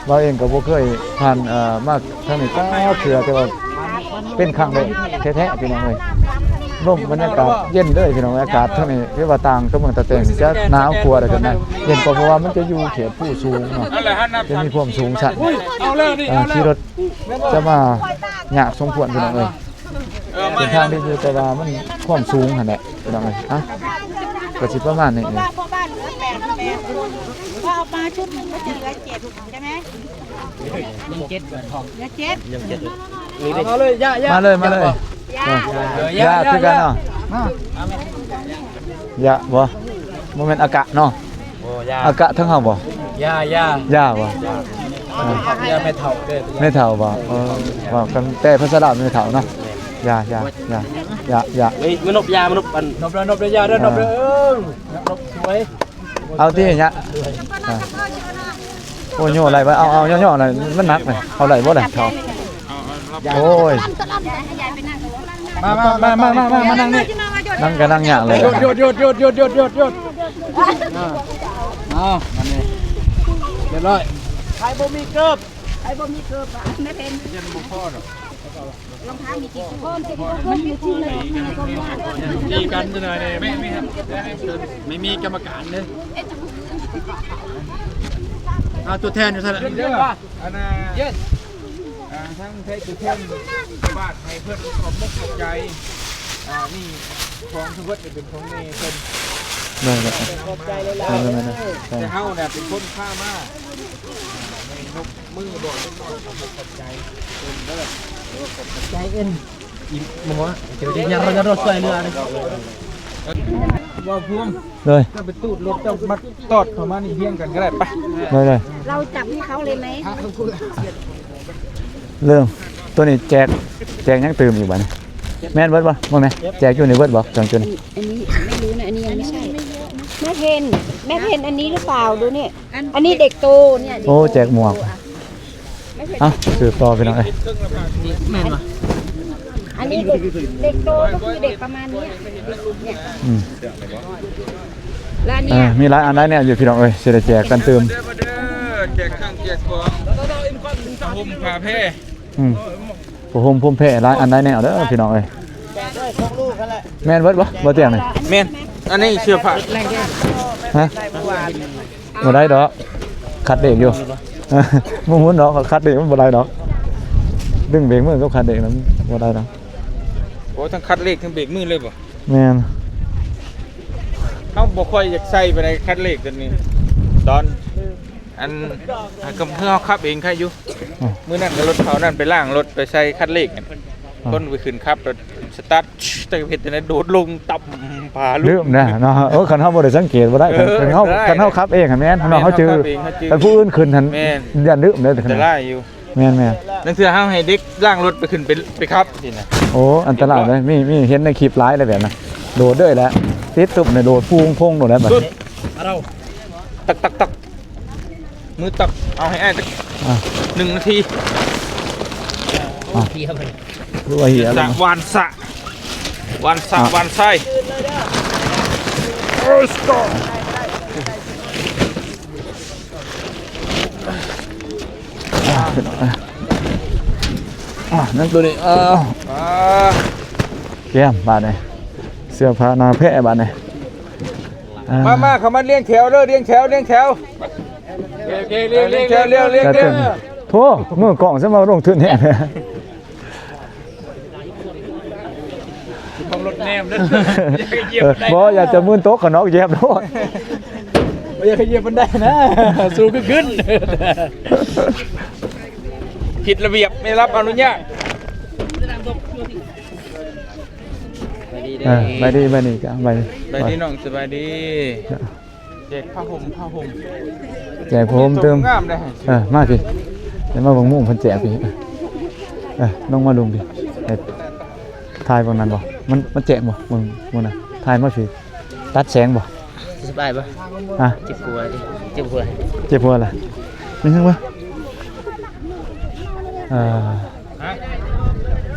ເຮົາເອງກໍບໍ່ເຄີຍຜ່ານ ເອີ ມາທາງນີ້ຈັກເທື່ອ ແຕ່ວ່າເປັນຄັ້ງແລກແທ້ໆ ພີ່ນ້ອງເອີຍ. ລົມ ບັນຍາກາດເຢັນເດີພີ່ນ້ອງເອີຍ. ອາກາດທາງນີ້ຖືວ່າຕ່າງກັບເມືອງຕາແຕງ ຈະໜາວກວ່າ ແລ້ວກໍເຢັນກວ່າ ເພາະວ່າມັນຈະຢູ່ເຂດພູສູງເນາະ ຈະມີຄວາມສູງຊັນ. ອ່າ ຂີ່ລົດຈະມາຍາກສົມຄວນ ພີ່ນ້ອງເອີຍ. ເປັນທາງດີຢູ່ ແຕ່ວ່າມັນຄວາມສູງຫັ້ນແຫຼະ ພີ່ນ້ອງເອີຍ. ອ່ະ ກໍຊິປະມານນີ້. ພໍ່ບ້ານເຫຼືອແປດ ແປດ ກໍເອົາມາຊຸດໜຶ່ງກໍຈະເຫຼືອເຈັດ ໃຊ່ໄໝ? ຍັງເຈັດ ເຫຼືອເຈັດ ຍັງເຈັດ. ມາເລີຍ ມາເລີຍ ມາເລີຍ. ເອີ ຢາ ຢາຄືກັນເນາະ ຢາບໍ່ ບໍ່ແມ່ນອາກະເນາະ ໂອ້ ຢາ ອາກະທາງເຮົາບໍ່ ຢາ ຢາ ຢາບໍ່ ຢາ ຢາແມ່ເຖົ້າເດີ ແມ່ເຖົ້າບໍ່ ເອີ ເວົ້າກັນແຕ່ພາສາລາວແມ່ເຖົ້າເນາະ ຢາ ຢາ ຢາ ຢາ ຢາ ເອີຍ ມານົບຢາ ມານົບ ອັນ ນົບເດີ ນົບເດີ ຢາເດີ ນົບເດີ ເອີ ນົບສວຍ ເອົາຕິຍະ ອ່າ ໂອ້ຍ ຍໍໄດ້ບໍ່ ເອົາ ເອົາຍໍໆ ມັນໜັກເລີຍ ເອົາໄດ້ບໍ່ລະເຖົ້າ ໂອ້ຍ ມາ ມາ ມາ ມາ ມາ ມາ ມານັ່ງນີ້ ນັ່ງກໍນັ່ງຍາກເລີຍ ຢຸດ ຢຸດ ຢຸດ ຢຸດ ຢຸດ ຢຸດ ຢຸດ ຢຸດ ອ່າ ເອົາ ອັນນີ້ ຮຽບຮ້ອຍ ໃຜບໍ່ມີເກີບ ໃຜບໍ່ມີເກີບ ແມ່ເພັນ ຍັງບໍ່ພໍດອກ ລອງເທ້າມີຈິງ ຕີກັນຈັກໜ່ອຍນີ້ ແມ່ ແມ່ ໄມ່ມີກຳມະການເດ້ ເອົາຕົວແທນຢູ່ຊັ້ນລະ ອັນນ່າ ອ່າ ທາງໃຊ້ຕົວແທນບາດໃຫ້ເພິ່ນຂອບອົກຂອບໃຈ ອ່າ ນີ້ຂອງທັງໝົດນີ້ເປັນຂອງແມ່ເພິ່ນ ແມ່ນໆ ຂອບໃຈຫຼາຍໆ ແມ່ນໆ ແຕ່ເຮົານະເປັນຄົນພາມາ ແມ່ນົບ ມືບອກເດັກນ້ອຍຂອບໃຈເພິ່ນເດີ ຂອບໃຈເອີນ ອີ່ໝໍ ເຈົ້າຈະຍັງ ເຮົາຈະຊ່ວຍເຫຼືອເດ້ ເວົ້າພວມ ໂດຍ ເຈົ້າໄປຕູດລົດ ເຈົ້າມາຕອດເຂົ້າມານີ້ຮຽງກັນກໍໄດ້ ໄປ ໂດຍໆ ເຮົາຈັບໃຫ້ເຂົາເລີຍໄໝ ເລີ່ມ ໂຕນີ້ແຈກ ແຈກຫຍັງຕື່ມອີກບາດນີ້ ແມ່ນເບິດບໍ່ ບໍ່ແມ່ນ ແຈກຢູ່ນີ້ເບິດບໍ່ ສອງຈຸດນີ້ ອັນນີ້ ອັນນີ້ໄມ່ຮູ້ນະ ອັນນີ້ຍັງໄມ່ໃຊ່ ແມ່ເພັນ ແມ່ເພັນ ອັນນີ້ຫຼືເປົ່າ ດູນີ້ ອັນນີ້ເດັກໂຕນີ້ ໂອ້ ເດັກໂຕ ແຈກໝວກ ເອົ້າ ສືບຕໍ່ພີ່ນ້ອງເອີຍ ແມ່ນບໍ່ ອັນນີ້ເດັກ ເດັກໂຕກໍຄືເດັກປະມານນີ້ ອືມ ແລະອັນນີ້ ເອີ ມີຫຼາຍອັນຫຼາຍແນວຢູ່ພີ່ນ້ອງເອີຍ ຊິໄດ້ແຈກກັນຕື່ມ ແຈກເຄື່ອງແຈກຂອງ ຜ້າຫົ່ມຜ້າແພ ອືມ ຜ້າຫົ່ມພົມແພ ຫຼາຍອັນຫຼາຍແນວເດີພີ່ນ້ອງເອີຍ ແມ່ນເບິດບໍ່ ບໍ່ຕຽງນີ້ ແມ່ນ ອັນນີ້ເສື້ອຜ້າ ຮະ ບໍ່ໄດ້ດອກ ຄັດເລກຢູ່ ບໍ່ຮູ້ເນາະ ຄັດເລກມັນບໍ່ໄດ້ດອກ ດຶງເບຣກມືກັບຄັດເລກນັ້ນບໍ່ໄດ້ດອກ ໂອ້ ທັງຄັດເລກທັງເບຣກມືເລີຍບໍ່ ແມ່ນ ເຮົາບໍ່ຄ່ອຍຢາກໃສ່ປານໃດຄັດເລກຕົວນີ້ ຕອນ ອັນ ກໍຄືເຮົາຂັບເອງໄຄຢູ່ ອືມ ມື້ນັ້ນກໍລົດເຂົານັ້ນໄປລ້າງລົດໄປໃສ່ຄັດເລກ ອືມ ຄົນໄປຂຶ້ນຂັບ ແລ້ວສະຕາດ ຈັກເຮັດຈັ່ງໃດໂດດລົງຕ່ຳ ພາລຸດ ລືມນະເນາະ ເອີ ຄັນເຮົາບໍ່ໄດ້ສັງເກດບໍ່ໄດ້ ເອີ ຄັນເຮົາ ໄດ້ ຄັນເຮົາຂັບເອງຫັ້ນແມ່ນເນາະ ເຮົາຈື່ ຄັນຜູ້ອື່ນຂຶ້ນຫັ້ນ ແມ່ນ ຢ້ານລືມເດ້ ອັນຕະລາຍຢູ່ ແມ່ນໆ ລາງເທື່ອເຮົາໃຫ້ເດັກລ້າງລົດໄປຂຶ້ນໄປ ໄປຂັບຊີ້ນະ ໂອ້ ອັນຕະລາຍເດ້ ມີ ມີເຫັນໃນຄລິບຫຼາຍເລີຍແບບນັ້ນ ໂດດເລີຍແຫຼະ ຕິດຕຶບນີ້ໂດດພຸ່ງພົ່ງໂດດແລ້ວບັດນີ້ ຕັກໆໆ ມືຕັກ ເອົາໃຫ້ອ້າຍຈັກ ອ່ະ ໜຶ່ງນາທີ ອ່ະ ເພຍເບິດ ຫຼືວ່າເຫຍແລ້ວ ຫວ່ານສະ ຫວ່ານສະ ອ່ະ ຫວ່ານຊາຍ Let's go ອ່ະ ນັ້ນໂຕນີ້ ອ້າວ ອ່າ ກຽມບາດນີ້ ເສື້ອຜ້າໜ້າແພະບາດນີ້ ອ່າ ມາ ມາ ເຂົ້າມາລຽງແຖວເດີ ລຽງແຖວ ລຽງແຖວ ໂອເຄ ລຽງ ລຽງ ລຽງແຖວ ລຽງ ລຽງ ລຽງ ໂອ້ ມືກ້ອງຊະມາລົງທຶນແຮງ ຂອງລົດແນມເດີ ບໍ່ ຢ່າຈະມືນຕົກ ຂ້າງນອກຢຽບໂລດ ບໍ່ຢາກໃຫ້ຢຽບບັນໄດນະ ສູ້ຄືຂຶ້ນ ຜິດລະບຽບ ໄມ່ໄດ້ຮັບອະນຸຍາດ ສະບາຍດີເດີ ເອີ ສະບາຍດີ ສະບາຍດີ ສະບາຍດີ ສະບາຍດີ ນ້ອງ ສະບາຍດີ ແຈກຜ້າຫົ່ມ ຜ້າຫົ່ມ ແຈກຜ້າຫົ່ມຕື່ມ ງາມເດ້ ເອີ ມາພີ້ ດຽວມາເບິ່ງມຸມເພິ່ນແຈກພີ້ ເອີ ລົງມາລຸ່ມພີ້ ເອີ ຖ່າຍເບິ່ງນັ້ນບໍ່ ມັນ ມັນແຈກບໍ່ ເບິ່ງ ເບິ່ງນັ້ນ ຖ່າຍມາພີ້ ຕັດແສງບໍ່ ສະບາຍບໍ່ ຮະ ເຈັບຫົວເດ້ ເຈັບຫົວ ເຈັບຫົວລະ ເປັນຫຍັງວະ ເອີ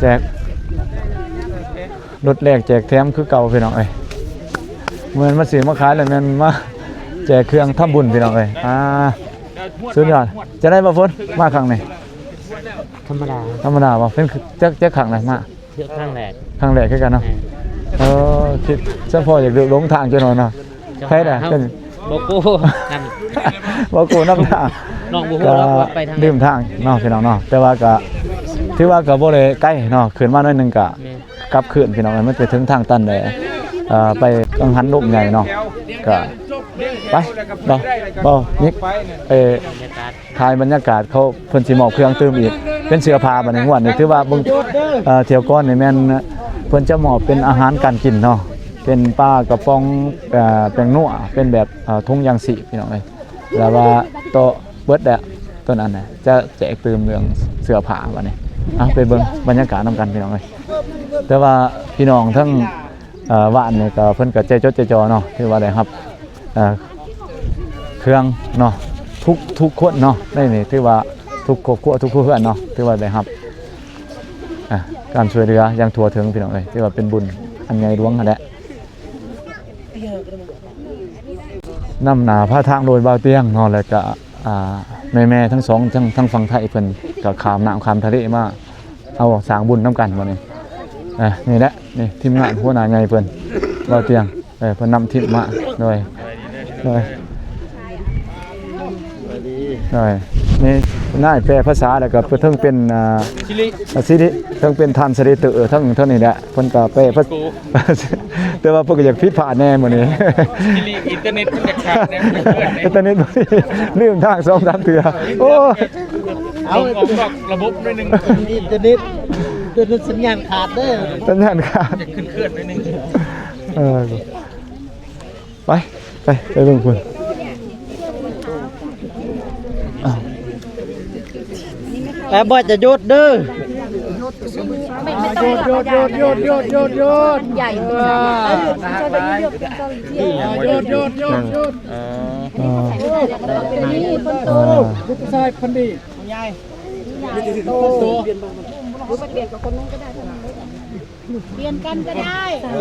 ແຈກ ລົດແລກແຈກແຖມຄືເກົ່າພີ່ນ້ອງເອີຍ ບໍ່ແມ່ນມາຊື້ມາຂາຍແລ້ວ ແມ່ນມາແຈກເຄື່ອງທຳບຸນພີ່ນ້ອງເອີຍ ອ່າ ສຸດຍອດ ຈັ່ງໃດບ່າວຝົນ ມາຄັ້ງນີ້ ທຳມະດາ ທຳມະດາບໍ່ ເປັນຈັກ ຈັກຄັ້ງແລ້ວມາ ເທື່ອຄັ້ງແລກ ຄັ້ງແລກຄືກັນເນາະ ແມ່ນ ເອີ ຄິດສະເພາະຢາກເດີນຫຼົງທາງຈັກໜ້ອຍເນາະ ໃຜນະ ເຮົາ ເປັນ ບໍ່ໂກ້ນຳ ບໍ່ໂກ້ນຳທາງ ນ້ອງບໍ່ຮູ້ ກໍ ເຮົາໄປທາງ ລືມທາງເນາະພີ່ນ້ອງເນາະ ແຕ່ວ່າກໍ ຖືວ່າກໍບໍ່ໄດ້ໄກເນາະ ຂຶ້ນມາໜ້ອຍໜຶ່ງກໍ ແມ່ນ ກັບຄືນພີ່ນ້ອງ ມັນໄປເຖິງທາງຕັນແດ່ ເອີ ໄປກັງຫັນລົມໃຫຍ່ເນາະ ກະໄປເນາະ ບໍ່ນິກ ເອີ ຖ່າຍບັນຍາກາດ ເຂົາເພິ່ນຊິມອບເຄື່ອງຕື່ມອີກ ເປັນເສື້ອຜ້າ. ບັດນີ້ງວດນີ້ຖືວ່າເບິ່ງ ເອີ ຖ້ຽວກ່ອນນີ້ແມ່ນເພິ່ນຈະມອບເປັນອາຫານການກິນເນາະ ເປັນປາກະປ໋ອງ ເອີ ແປ້ງນົວ ເປັນແບບ ເອີ ຖົງຢາງຊີບ ພີ່ນ້ອງເອີຍ. ແລ້ວວ່າໂຕະເບິດແລ້ວ ໂຕະນັ້ນນະ ຈະແຈກຕື່ມເລື່ອງເສື້ອຜ້າ. ບັດນີ້ ເອົາ ໄປເບິ່ງບັນຍາກາດນຳກັນ ພີ່ນ້ອງເອີຍ. ແຕ່ວ່າພີ່ນ້ອງທັງ ເອີ ບ້ານນີ້ກໍ ເພິ່ນກໍໃຈຈົດໃຈຈໍ່ເນາະ ຖືວ່າໄດ້ຮັບ ເອີ ເຄື່ອງເນາະ ທຸກ ທຸກຄົນເນາະ ໃນນີ້ຖືວ່າທຸກຄອບຄົວ ທຸກຄົວເຮືອນເນາະ ຖືວ່າໄດ້ຮັບ ອ່າ ການຊ່ວຍເຫຼືອຢ່າງທົ່ວເຖິງ ພີ່ນ້ອງເອີຍ. ຖືວ່າເປັນບຸນອັນໃຫຍ່ຫຼວງຫັ້ນແຫຼະ. ນຳໜ້າພາທາງໂດຍບ່າວຕຽງເນາະ ແລ້ວກະ ອ່າ ແມ່ໆທັງສອງ ທັງ ທັງຝັ່ງໄທເພິ່ນກະຂ້າມນ້ຳຂ້າມທະເລມາ ເອົາ ສ້າງບຸນນຳກັນບັດນີ້. ອ່າ ນີ້ແຫຼະ ນີ້ທີມງານຫົວໜ້າໃຫຍ່ເພິ່ນ ບ່າວຕຽງ ເອີ ເພິ່ນນຳທີມມາ ໂດຍ ໂດຍ ໂດຍ ນີ້ນາຍແປພາສາ ແລ້ວກໍເທິງເປັນ ອ່າ ຊິລິ ຊິລິ ເທິງເປັນທຣານສເລເຕີ ເທິງ ເທິງນີ້ແຫຼະ ເພິ່ນກໍແປພາ ແຕ່ວ່າເພິ່ນກໍຢາກຜິດພາດແດ່ມື້ນີ້ ຊິລິ ອິນເຕີເນັດມັນຈະຂາດແດ່ ອິນເຕີເນັດບໍ່ດີ ລືມທາງສອງສາມເທື່ອ ໂອ້ຍ ເອົາ ລະບົບໜ້ອຍໜຶ່ງ ອິນເຕີເນັດ ເຕີເນັດສັນຍານຂາດເດີ ສັນຍານຂາດ ເຄື່ອນໆໜ້ອຍໜຶ່ງ ເອີ ໄປ ໄປ ໄປເບິ່ງພຸ້ນ ອ້າວ ແອບອດ ຢ່າຢຸດເດີ ຢຸດ ຢຸດ ຢຸດ ຢຸດ ຢຸດ ຢຸດ ໃຫຍ່ ຢຸດ ຢຸດ ຢຸດ ຢຸດ ຢຸດ ຢຸດ ເອີ ເອີ ຜູ້ຊາຍພັນດີ ໃຫຍ່ ໂຕ ຫຼືວ່າປ່ຽນກັບຄົນໜຶ່ງກໍໄດ້ ປ່ຽນກັນກໍໄດ້ ແ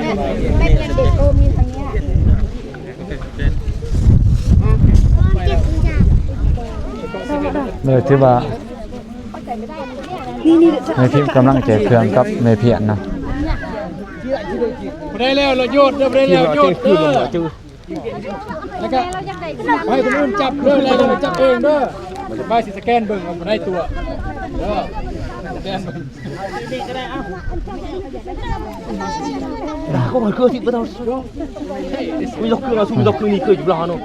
ມ່ ແມ່ປ່ຽນເດັກໂຕມີທາງນີ້ ເລີຍຖືວ່າ ນີ້ໆ ແມ່ພິມກຳລັງແຈກເຄື່ອງກັບແມ່ພຽນນະ ບໍ່ໄດ້ແລ້ວ ລະໂຍດເດີ ບໍ່ໄດ້ແລ້ວ ໂຍດເດີ. ແລ້ວກໍໃຫ້ຄົນອື່ນຈັບເດີ ແລ້ວຈັບເອງເດີ ບ່າວຊິສະແກນເບິ່ງວ່າບໍ່ໄດ້ຕົວະເດີ ສະແກນເບິ່ງ ກໍມັນຄືທີ່ບໍ່ຕ້ອງ ມີດອກຄືເຮົາ ມີດອກຄືນີ້ຄືຢູ່ລາວເນາະ.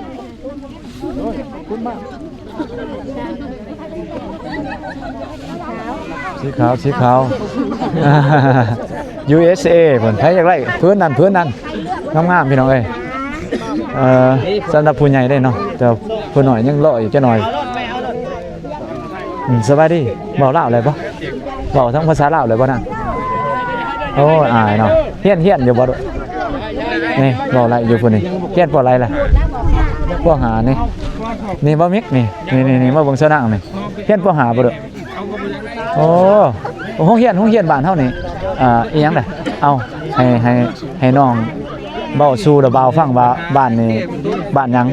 ສີຂາວ ສີຂາວ ຢູເອສເອ ພຸ້ນ ໃຜຢາກໄດ້ ພື້ນນັ້ນ ພື້ນນັ້ນ ງາມໆ ພີ່ນ້ອງເອີຍ. ເອີ ສຳລັບຜູ້ໃຫຍ່ເດ້ເນາະ ແຕ່ຜູ້ນ້ອຍຍັງລໍຢູ່ຈັກໜ່ອຍ. ອືມ ສະບາຍດີ ເວົ້າລາວໄດ້ບໍ່? ເວົ້າທັງພາສາລາວໄດ້ບໍ່ນາງ? ໂອ້ຍ ອາຍເນາະ. ຮຽນ ຮຽນຢູ່ບໍ່? ນີ້ ເວົ້າໄດ້ຢູ່ພຸ້ນນີ້. ຮຽນ ປ.ໃດລະ? ປ.ຫ້າ ນີ້. ນີ້ບໍ່ມິກ ນີ້ ນີ້ ນີ້ ນີ້ ມາເບິ່ງສາວນາງນີ້. ຮຽນ ປ.ຫ້າ ບໍ່ເດີ້? ໂອ້ ໂຮງຮຽນ ໂຮງຮຽນບ້ານເຮົານີ້ ອ່າ ອີ່ຫຍັງລະ? ເອົາ ໃຫ້ ໃຫ້ ໃຫ້ນ້ອງເວົ້າສູ່ລະບ່າວຟັງວ່າ ບ້ານນີ້ ບ້ານຫຍັງ?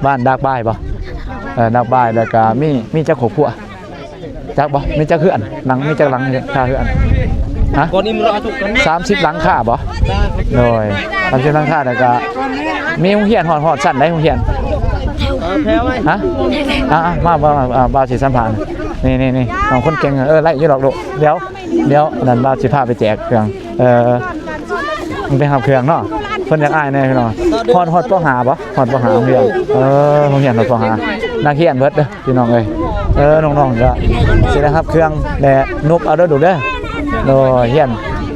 ບ້ານດາກບາຍບໍ່? ເອີ ດາກບາຍ ແລ້ວກະມີ ມີຈັກຄອບຄົວ? ຈັກບໍ່? ມີຈັກເຮືອນ? ຫຼັງ ມີຈັກຫຼັງຄາເຮືອນ? ຮະ? ສາມສິບຫຼັງຄາບໍ່? ໂດຍ ສາມສິບຫຼັງຄາ ແລ້ວກະມີໂຮງຮຽນ ຮອດ ຮອດຊັ້ນໃດໂຮງຮຽນ? ຮະ? ອ່າ ມາ ມາ ມາ ບ່າວຊິສຳພາດ. ນີ້ ນີ້ ນີ້ ນ້ອງຄົນເກັ່ງ ເອີ ໄລ່ຢູ່ດອກລູກ. ດຽວ ດຽວ ອັນນັ້ນ ບ່າວຊິພາໄປແຈກເຄື່ອງ ເອີ ມັນໄປຮັບເຄື່ອງເນາະ. ເພິ່ນຢາກອາຍແດ່ພີ່ນ້ອງ. ຮອດ ຮອດ ປ.ຫ້າ ບໍ່? ຮອດ ປ.ຫ້າ ໂຮງຮຽນ. ເອີ ໂຮງຮຽນ ຮອດ ປ.ຫ້າ ນັກຮຽນເບິດເດີ້ ພີ່ນ້ອງເອີຍ. ເອີ ນ້ອງໆ ກໍຊິໄດ້ຮັບເຄື່ອງແດ່ ນົບເອົາເດີ້ລູກເດີ້. ໂດຍ ຮຽນ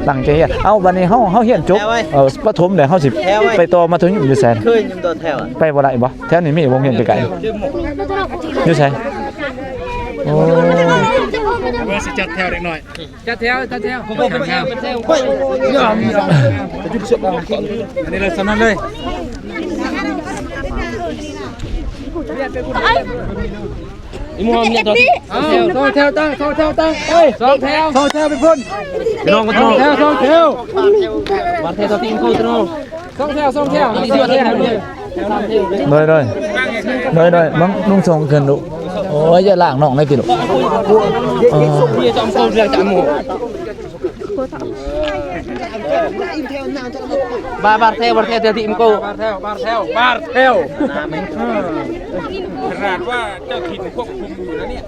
ຕັ້ງໃຈຮຽນ. ເອົ້າ ບັດນີ້ເຮົາ ເຮົາຮຽນຈົບ ເອີ ປະຖົມແລ້ວ ເຮົາຊິໄປຕໍ່ມັດທະຍົມຢູ່ໃສ? ໄປບໍ່ໄດ້ບໍ່? ແຖວນີ້ມີໂຮງຮຽນໃກ້ໆ ຢູ່ໃສ? ໂອ້ ວ່າຊິຈັດແຖວເດັກນ້ອຍ. ຈັດແຖວ ຈັດແຖວ ອັນນີ້ລະ ສ່ຳນັ້ນເລີຍ. ອີ່ໝູ່ເຮົາມີແຖວ ສອງແຖວຕັ້ງ ສອງແຖວຕັ້ງ ເອີຍ ສອງແຖວ ສອງແຖວໄປພຸ້ນ ພີ່ນ້ອງ ສອງແຖວ ສອງແຖວ ສອງແຖວ ສອງແຖວ ສອງແຖວ ໂດຍ ໂດຍ ໂດຍ ໂດຍ ເບິ່ງ ນຸ່ງສົ່ງຂຶ້ນລູກ. ໂອ້ຍ ຢ່າລ້າງນ້ອງໄດ້ຕິລູກ. ເອີ ບາດ ບາດແຖວ ບາດແຖວ ເທື່ອທີ່ມະໂກ ບາດແຖວ ບາດແຖວ ບາດແຖວ ຂະໜາດວ່າເຈົ້າຖິ່ນຄວບຄຸມຢູ່ນະເນຍ.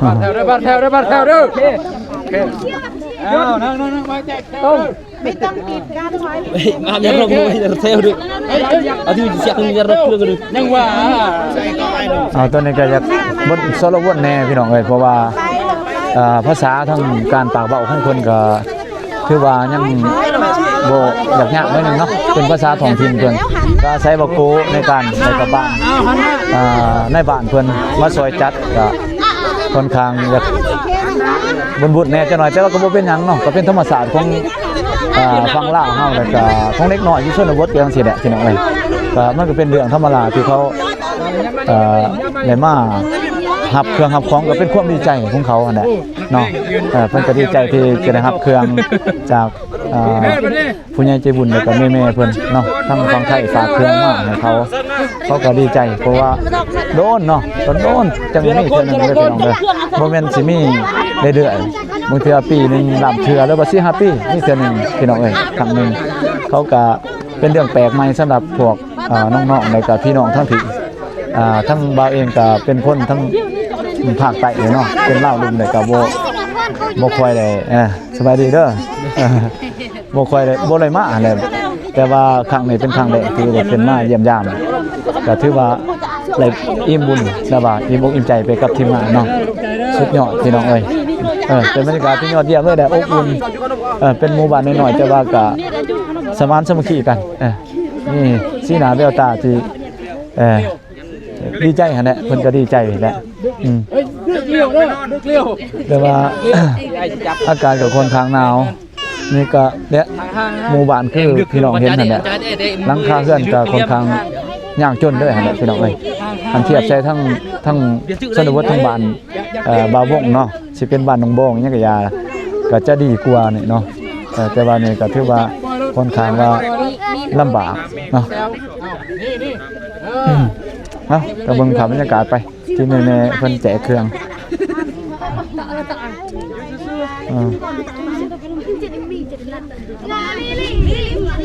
ບາດແຖວເດີ ບາດແຖວເດີ ບາດແຖວເດີ. ໂອເຄ ໂອເຄ. ເອົາ ນັ່ງໆໆ ໄວ້ແຈກ ຕ້ອງ ໄມ່ຕ້ອງຕິດກັນໄວ້ ເຮີ້ຍ ມາແມ່ນເຮົາບໍ່ໄດ້ແຊວເດີ ເອົາທີ່ຊິເສຍເງິນເດືອນເພື່ອນເດີ ຍັງວ່າ ເອົາ ຕອນນີ້ກໍຢາກບົດສາລະວົນແດ່ພີ່ນ້ອງເອີຍ ເພາະວ່າ ເອີ ພາສາທາງການປາກເວົ້າຂອງເພິ່ນກໍ ຖືວ່າຍັງບໍ່ ຢາກຍາກໜ້ອຍໜຶ່ງເນາະ ເປັນພາສາທ້ອງຖິ່ນເພິ່ນ ກໍອາໄສບັກໂກໃນການ ໃນກະບ້ານ ອ່າ ໃນບ້ານເພິ່ນມາຊ່ອຍຈັດ ກໍຄ່ອນຂ້າງຢາກວຸ່ນໆແດ່ຈັກໜ້ອຍ ແຕ່ວ່າກໍບໍ່ເປັນຫຍັງເນາະ ກໍເປັນທຳມະຊາດຂອງ ອ່າ ຝັ່ງລາວເຮົາ ແລ້ວກໍຂອງເດັກນ້ອຍຢູ່ຊົນນະບົດ ຈັ່ງຊີ້ແຫຼະ ພີ່ນ້ອງເອີຍ ກໍມັນກໍເປັນເລື່ອງທຳມະດາທີ່ເຂົາ ເອີ ໄດ້ມາຮັບເຄື່ອງຮັບຂອງ ກໍເປັນຄວາມດີໃຈຂອງເຂົາຫັ້ນແຫຼະ ເນາະ ເອີ ເພິ່ນກໍດີໃຈທີ່ຈະໄດ້ຮັບເຄື່ອງຈາກ ເອີ ຜູ້ໃຫຍ່ໃຈບຸນ ແລ້ວກໍແມ່ໆເພິ່ນເນາະ ທາງຝັ່ງໄທຝາກເຄື່ອງມາໃຫ້ເຂົາ ເຂົາກໍດີໃຈ ເພາະວ່າໂດນເນາະ ໂດນໆ ຈັ່ງມີເທື່ອໜຶ່ງເດີພີ່ນ້ອງເດີ ບໍ່ແມ່ນຊິມີເລື້ອຍໆ ບາງເທື່ອປີໜຶ່ງ ລາບເທື່ອ ຫຼືວ່າສີ່ຫ້າປີມີເທື່ອໜຶ່ງ ພີ່ນ້ອງເອີຍ ຄັ້ງໜຶ່ງ ເຂົາກໍເປັນເລື່ອງແປກໃໝ່ສຳລັບພວກ ເອີ ນ້ອງໆ ແລ້ວກໍພີ່ນ້ອງທັງທີ່ ອ່າ ທັງບ່າວເອງກໍເປັນຄົນທາງພາກໃຕ້ເນາະ ເປັນລາວລຸ່ມແລ້ວກໍບໍ່ ບໍ່ຄ່ອຍໄດ້ ເອີ ສະບາຍດີເດີ ເອີ ບໍ່ຄ່ອຍໄດ້ ບໍ່ໄດ້ມາຫັ້ນແຫຼະ ແຕ່ວ່າຄັ້ງນີ້ເປັນຄັ້ງແລກທີ່ໄດ້ຂຶ້ນມາຢ້ຽມຢາມ ກໍຖືວ່າໄດ້ອີ່ມບຸນ ແລະວ່າອີ່ມອົກອີ່ມໃຈໄປກັບທີມງານເນາະ ສຸດຍອດພີ່ນ້ອງເອີຍ ເອີ ເປັນບັນຍາກາດທີ່ຍອດຢ້ຽມເລີຍແຫຼະ ອົບອຸ່ນ ເອີ ເປັນໝູ່ບ້ານນ້ອຍໆ ແຕ່ວ່າກໍສະໝານສາມັກຄີກັນ ເອີ ມີສີໜ້າແວວຕາທີ່ ເອີ ດີໃຈຫັ້ນແຫຼະ ເພິ່ນກໍດີໃຈແຫຼະ ອືມ ແຕ່ວ່າອາກາດກໍຄ່ອນຂ້າງໜາວ ນີ້ກໍແຫຼະ ໝູ່ບ້ານຄືພີ່ນ້ອງເຫັນຫັ້ນແຫຼະ ຫຼັງຄາເຮືອນກໍຄ່ອນຂ້າງຍາກຈົນເດີຫັ້ນແຫຼະ ພີ່ນ້ອງເອີຍ ຄັນທຽບໃສ່ທັງ ທັງຊົນນະບົດ ທັງບ້ານ ເອີ ບ່າວວົງເນາະ ຊິເປັນບ້ານໜອງບອງຫຍັງກໍຢ່າ ກໍຈະດີກວ່ານີ້ເນາະ ເອີ ແຕ່ວ່ານີ້ກໍຖືວ່າຄ່ອນຂ້າງວ່າລຳບາກເນາະ ເອົາ ກໍເບິ່ງພາບບັນຍາກາດໄປ ທີ່ແມ່ໆເພິ່ນແຈກເຄື່ອງ ເອີ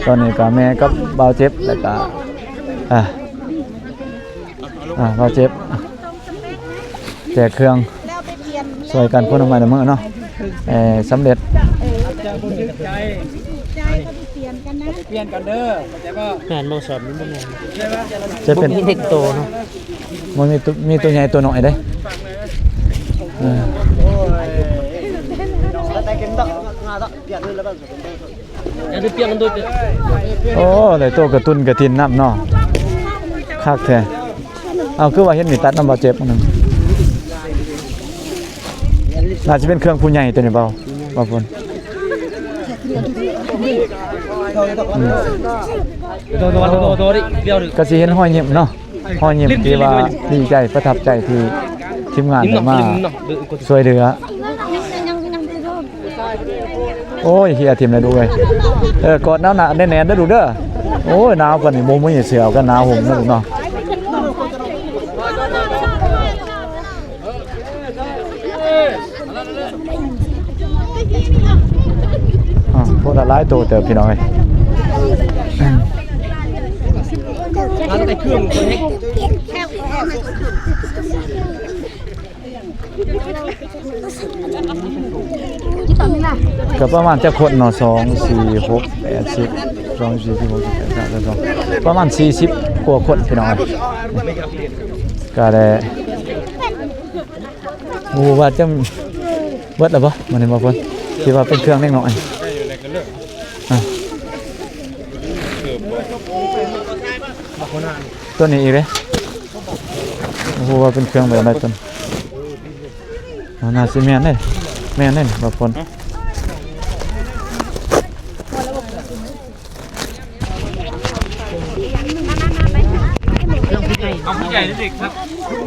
ຕອນນີ້ກໍແມ່ກັບບ່າວເຈັບ ແລ້ວກໍ ອ່າ ອ່າ ບ່າວເຈັບ ແຈກເຄື່ອງຊ່ວຍກັນຄົນລະໄມ້ລະມືເນາະ ເອີ ສຳເລັດ ເອີ ໃຈ ໃຈ ປ່ຽນກັນເດີ ເຂົ້າໃຈບໍ່? ແມ່ນບໍ່? ສອນມັນບໍ່ແມ່ນ ຈະເປັນ ບໍ່ມີເດັກໂຕເນາະ ບໍ່ມີໂຕ ມີໂຕໃຫຍ່ໂຕນ້ອຍເດ້ ເອີ ໂອ້ ໄດ້ໂຕກະຕຸນກະຕິນນຳເນາະ ຄັກແທ້. ເອົາ ຄືວ່າເຫັນມີຕັດນຳບ່າວເຈັບອັນໜຶ່ງ ໜ້າຈະເປັນເຄື່ອງຜູ້ໃຫຍ່ຕົວນີ້ ບ່າວ ບ່າວຝົນ ອືມ ກໍຊິເຫັນຮອຍຍິ້ມເນາະ ຮອຍຍິ້ມທີ່ວ່າດີໃຈປະທັບໃຈທີ່ທີມງານໄດ້ມາຊ່ວຍເຫຼືອ. ໂອ້ຍ ເຫື່ອຖິ້ມແລ້ວລູກເອີຍ ເອີ ກອດໜາວໆ ແໜ້ນໆ ເດີລູກເດີ. ໂອ້ຍ ໜາວປານນີ້ບໍ່ມີເສື້ອເອົາກັນໜາວຫົ່ມເນາະລູກເນາະ. ອ່າ ໂອ້ ຫຼາຍໂຕເຕີບພີ່ນ້ອງເອີຍ. ກໍປະມານຈັກຄົນເນາະ ສອງ ສີ່ ຫົກ ແປດ ສິບ ສອງ ສີ່ ສິບ ຫົກ ສິບ ແປດ ສາມ ຊາວສອງ ປະມານສີ່ສິບກວ່າຄົນພີ່ນ້ອງເອີຍ. ກໍໄດ້ ບໍ່ຮູ້ວ່າຈະເບິດແລ້ວບໍ່ ມື້ນີ້ບໍ່ເພິ່ນ ທີ່ວ່າເປັນເຄື່ອງເດັກນ້ອຍ ອ່າ ຕົວນີ້ອີກເດ້ ບໍ່ຮູ້ວ່າເປັນເຄື່ອງແບບໃດຕົວນີ້. ອ່າ ໜ້າຊິແມ່ນເດ້ ແມ່ນເດ້ ບໍ່ເພິ່ນ. ເອົາຜູ້ໃຫຍ່ເດັກຄັບ ຜູ້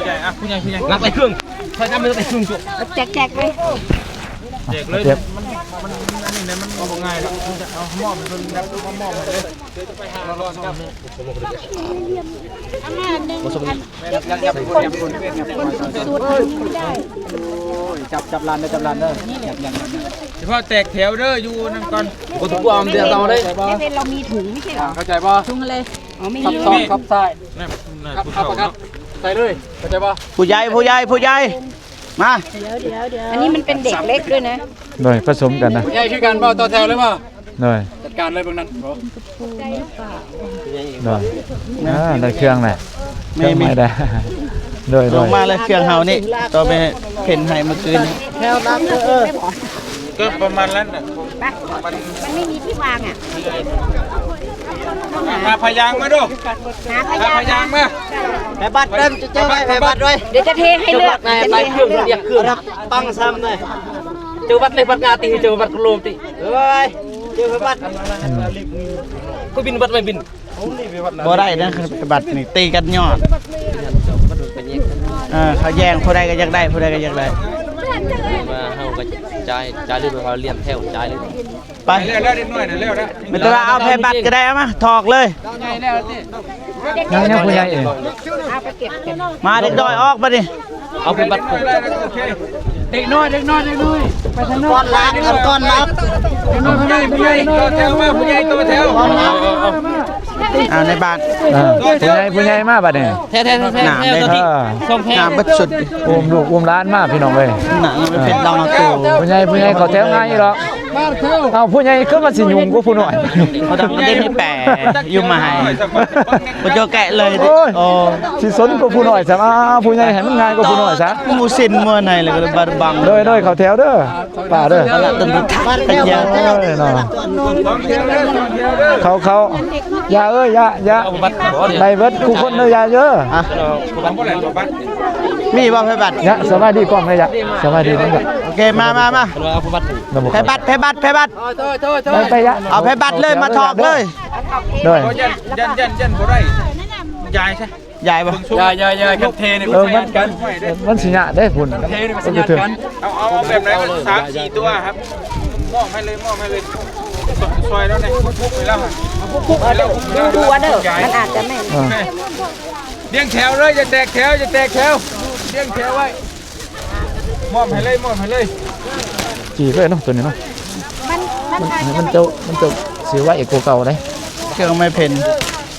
ໃຫຍ່ ອ່ະ ຜູ້ໃຫຍ່ ຜູ້ໃຫຍ່ ລັກໄປເຄື່ອງ ໃສ່ຈຳໄປເຄື່ອງຈຸ ແຈກ ແຈກເລີຍ ແຈກເລີຍ. ມັນ ມັນ ມັນອັນນີ້ນະ ມັນບໍ່ງ່າຍດອກ ເອົາມອບໃຫ້ເພິ່ນ ແບບມາມອບໃຫ້ເລີຍ. ຈັບ ຈັບລານເດີ ຈັບລານເດີ ສະເພາະແຕກແຖວເດີ ຢູ່ນັ້ນກ່ອນ ບໍ່ຕ້ອງກວມເດີ ເອົາເລີຍ ແລ້ວເຮົາມີຖົງ ບໍ່ໃຊ່ເຫລໍ? ເຂົ້າໃຈບໍ່? ຖົງເລີຍ ອໍ ມີຖົງ ທັບຊອກ ທັບຊາຍ ທັບ ທັບ ທັບ ໃສ່ເລີຍ ເຂົ້າໃຈບໍ່? ຜູ້ໃຫຍ່ ຜູ້ໃຫຍ່ ຜູ້ໃຫຍ່. ມາ ອັນນີ້ມັນເປັນເດັກເລັກດ້ວຍນະ ໂດຍ ປະສົມກັນນະ ໃຫຍ່ຄືກັນບໍ່? ຕໍ່ແຖວເລີຍບໍ່? ໂດຍ ຈັດການເລີຍເບິ່ງນັ້ນ ໂດຍ ອ່າ ໄດ້ເຄື່ອງແຫຼະ ເຄື່ອງໃໝ່ໄດ້ ໂດຍ ໂດຍ ລົງມາເລີຍ ເຄື່ອງເຮົານີ້ ຕໍ່ໄປເພັນໃຫ້ມື້ຄືນນີ້ ແຖວຫຼັງເດີ ກໍປະມານນັ້ນນະ ໄປ ມັນ ມັນໄມ່ມີທີ່ວາງອະ ມາພະຍາງມາດູ ຫາພະຍາງ ມາພະຍາງມາ ໃຫ້ບັດເດີ ເຈົ້າໄວ້ ໃຫ້ບັດໄວ້ ດຽວຈະເທໃຫ້ເລືອກ ເຈົ້າບັດໃນໃບເຄື່ອງ ເຈົ້າບັດເຄື່ອງ ປັງຊ້ຳນະ ເຈົ້າບັດໃນບັດງາຕິ ເຈົ້າບັດໂລຕິ ເອີຍ ເຈົ້າໃຫ້ບັດ ອືມ ຜູ້ບິນບັດໄວ້ບິນ ບໍ່ໄດ້ນະ ຄັນໄປບັດນີ້ຕີກັນຍອດ ເອີ ເຂົາແຍ່ງ ຜູ້ໃດກໍຢາກໄດ້ ຜູ້ໃດກໍຢາກໄດ້ ວ່າເຮົາກໍຈ່າຍ ຈ່າຍເລີຍ ເຮົາລຽນແຖວຈ່າຍເລີຍ ໄປ ແລ້ວ ແລ້ວເດັກນ້ອຍນະ ແລ້ວນະ ແມ່ນແຕ່ວ່າເອົາໃຜບັດກໍໄດ້ ເອົາມາຖອກເລີຍ ຍັງ ຍັງຜູ້ໃຫຍ່ອີກ ມາເດັກນ້ອຍອອກບັດນີ້ ເອົາໃຜບັດ ເດັກນ້ອຍ ເດັກນ້ອຍ ເດັກນ້ອຍ ໄປທາງນັ້ນ ກ່ອນລາກ ກ່ອນລາກ ເດັກນ້ອຍ ຜູ້ໃຫຍ່ ຜູ້ໃຫຍ່ ຕໍ່ແຖວມາ ຜູ້ໃຫຍ່ຕໍ່ແຖວ ເອົາໃນບ້ານ ເອີ ຜູ້ໃຫຍ່ ຜູ້ໃຫຍ່ມາບັດນີ້ ແທ້ໆໆ ໜາມເດ້ ເອີ ສອງແຖວ ໜາມເບິດຊຸດ ອຸ້ມລູກອຸ້ມຫຼານມາ ພີ່ນ້ອງເອີຍ ໜາມເປັນດອງເອົາໂຕ ຜູ້ໃຫຍ່ ຜູ້ໃຫຍ່ເຂົ້າແຖວງ່າຍຢູ່ດອກ ເອົາ ຜູ້ໃຫຍ່ຄືວ່າຊິຫຍຸ້ງກວ່າຜູ້ນ້ອຍ ເຂົາດຳມັນໄດ້ມີແປຢູ່ມາໃຫ້ ບໍ່ເຈົ້າແກະເລີຍ ໂອ້ຍ ໂອ້ ຊິສົນກວ່າຜູ້ນ້ອຍຊະ ອ້າ ຜູ້ໃຫຍ່ໃຫ້ມັນງ່າຍກວ່າຜູ້ນ້ອຍຊະ ໝູຊິນໝູໃນ ແລ້ວກໍບາດບັງ ໂດຍ ໂດຍ ເຂົ້າແຖວເດີ ປ້າເດີ ເອົາລະ ຕົນ ເອີຍເນາະ ເຂົາ ເຂົາ ຢ່າເອີຍ ຢ່າ ຢ່າ ໄດ້ເບິດຄູ່ຄົນເດີ ຢ່າເດີ ອ່ະ ມີບໍ່ໃຜບັດ ຍະ ສະບາຍດີກ່ອນເລີຍ ຍະ ສະບາຍດີນຳກັນ ໂອເຄ ມາ ມາ ມາ ໃຜບັດ ໃຜບັດ ໃຜບັດ ໄປ ໄປ ຍະ ເອົາໃຜບັດເລີຍ ມາຖອກເລີຍ ໂດຍ ຢ້ານ ຢ້ານ ຢ້ານ ຢ້ານບໍ່ໄດ້ ຢາຍຊະ ຢາຍບໍ່ ຢາຍ ຢາຍ ຢາຍ ຄັນເທນີ້ ເອີ ມັນ ມັນຊິຍາກເດ້ພຸ້ນ ເທນີ້ມັນຊິຍາກກັນ ເອົາ ເອົາແບບໃດ ສາມສີ່ຕົວຄັບ ມອບໃຫ້ເລີຍ ມອບໃຫ້ເລີຍ ຊ່ອຍລາວແດ່ ປຸກໆໃຫ້ລາວ ປຸກໆ ເອົາເດີ ດູໆເດີ ມັນອາດຈະແມ່ນ ອ່າ ລຽງແຖວເລີຍ ຢ່າແຕກແຖວ ຢ່າແຕກແຖວ ລຽງແຖວໄວ້ ມອບໃຫ້ເລີຍ ມອບໃຫ້ເລີຍ ຈີບໄວ້ເນາະ ໂຕນີ້ເນາະ ມັນ ມັນ ມັນ ໃຫ້ມັນເຈົ້າ ມັນເຈົ້າຊິໄວກວ່າເກົ່າເດ້ ເຄື່ອງໄມ້ເພັນ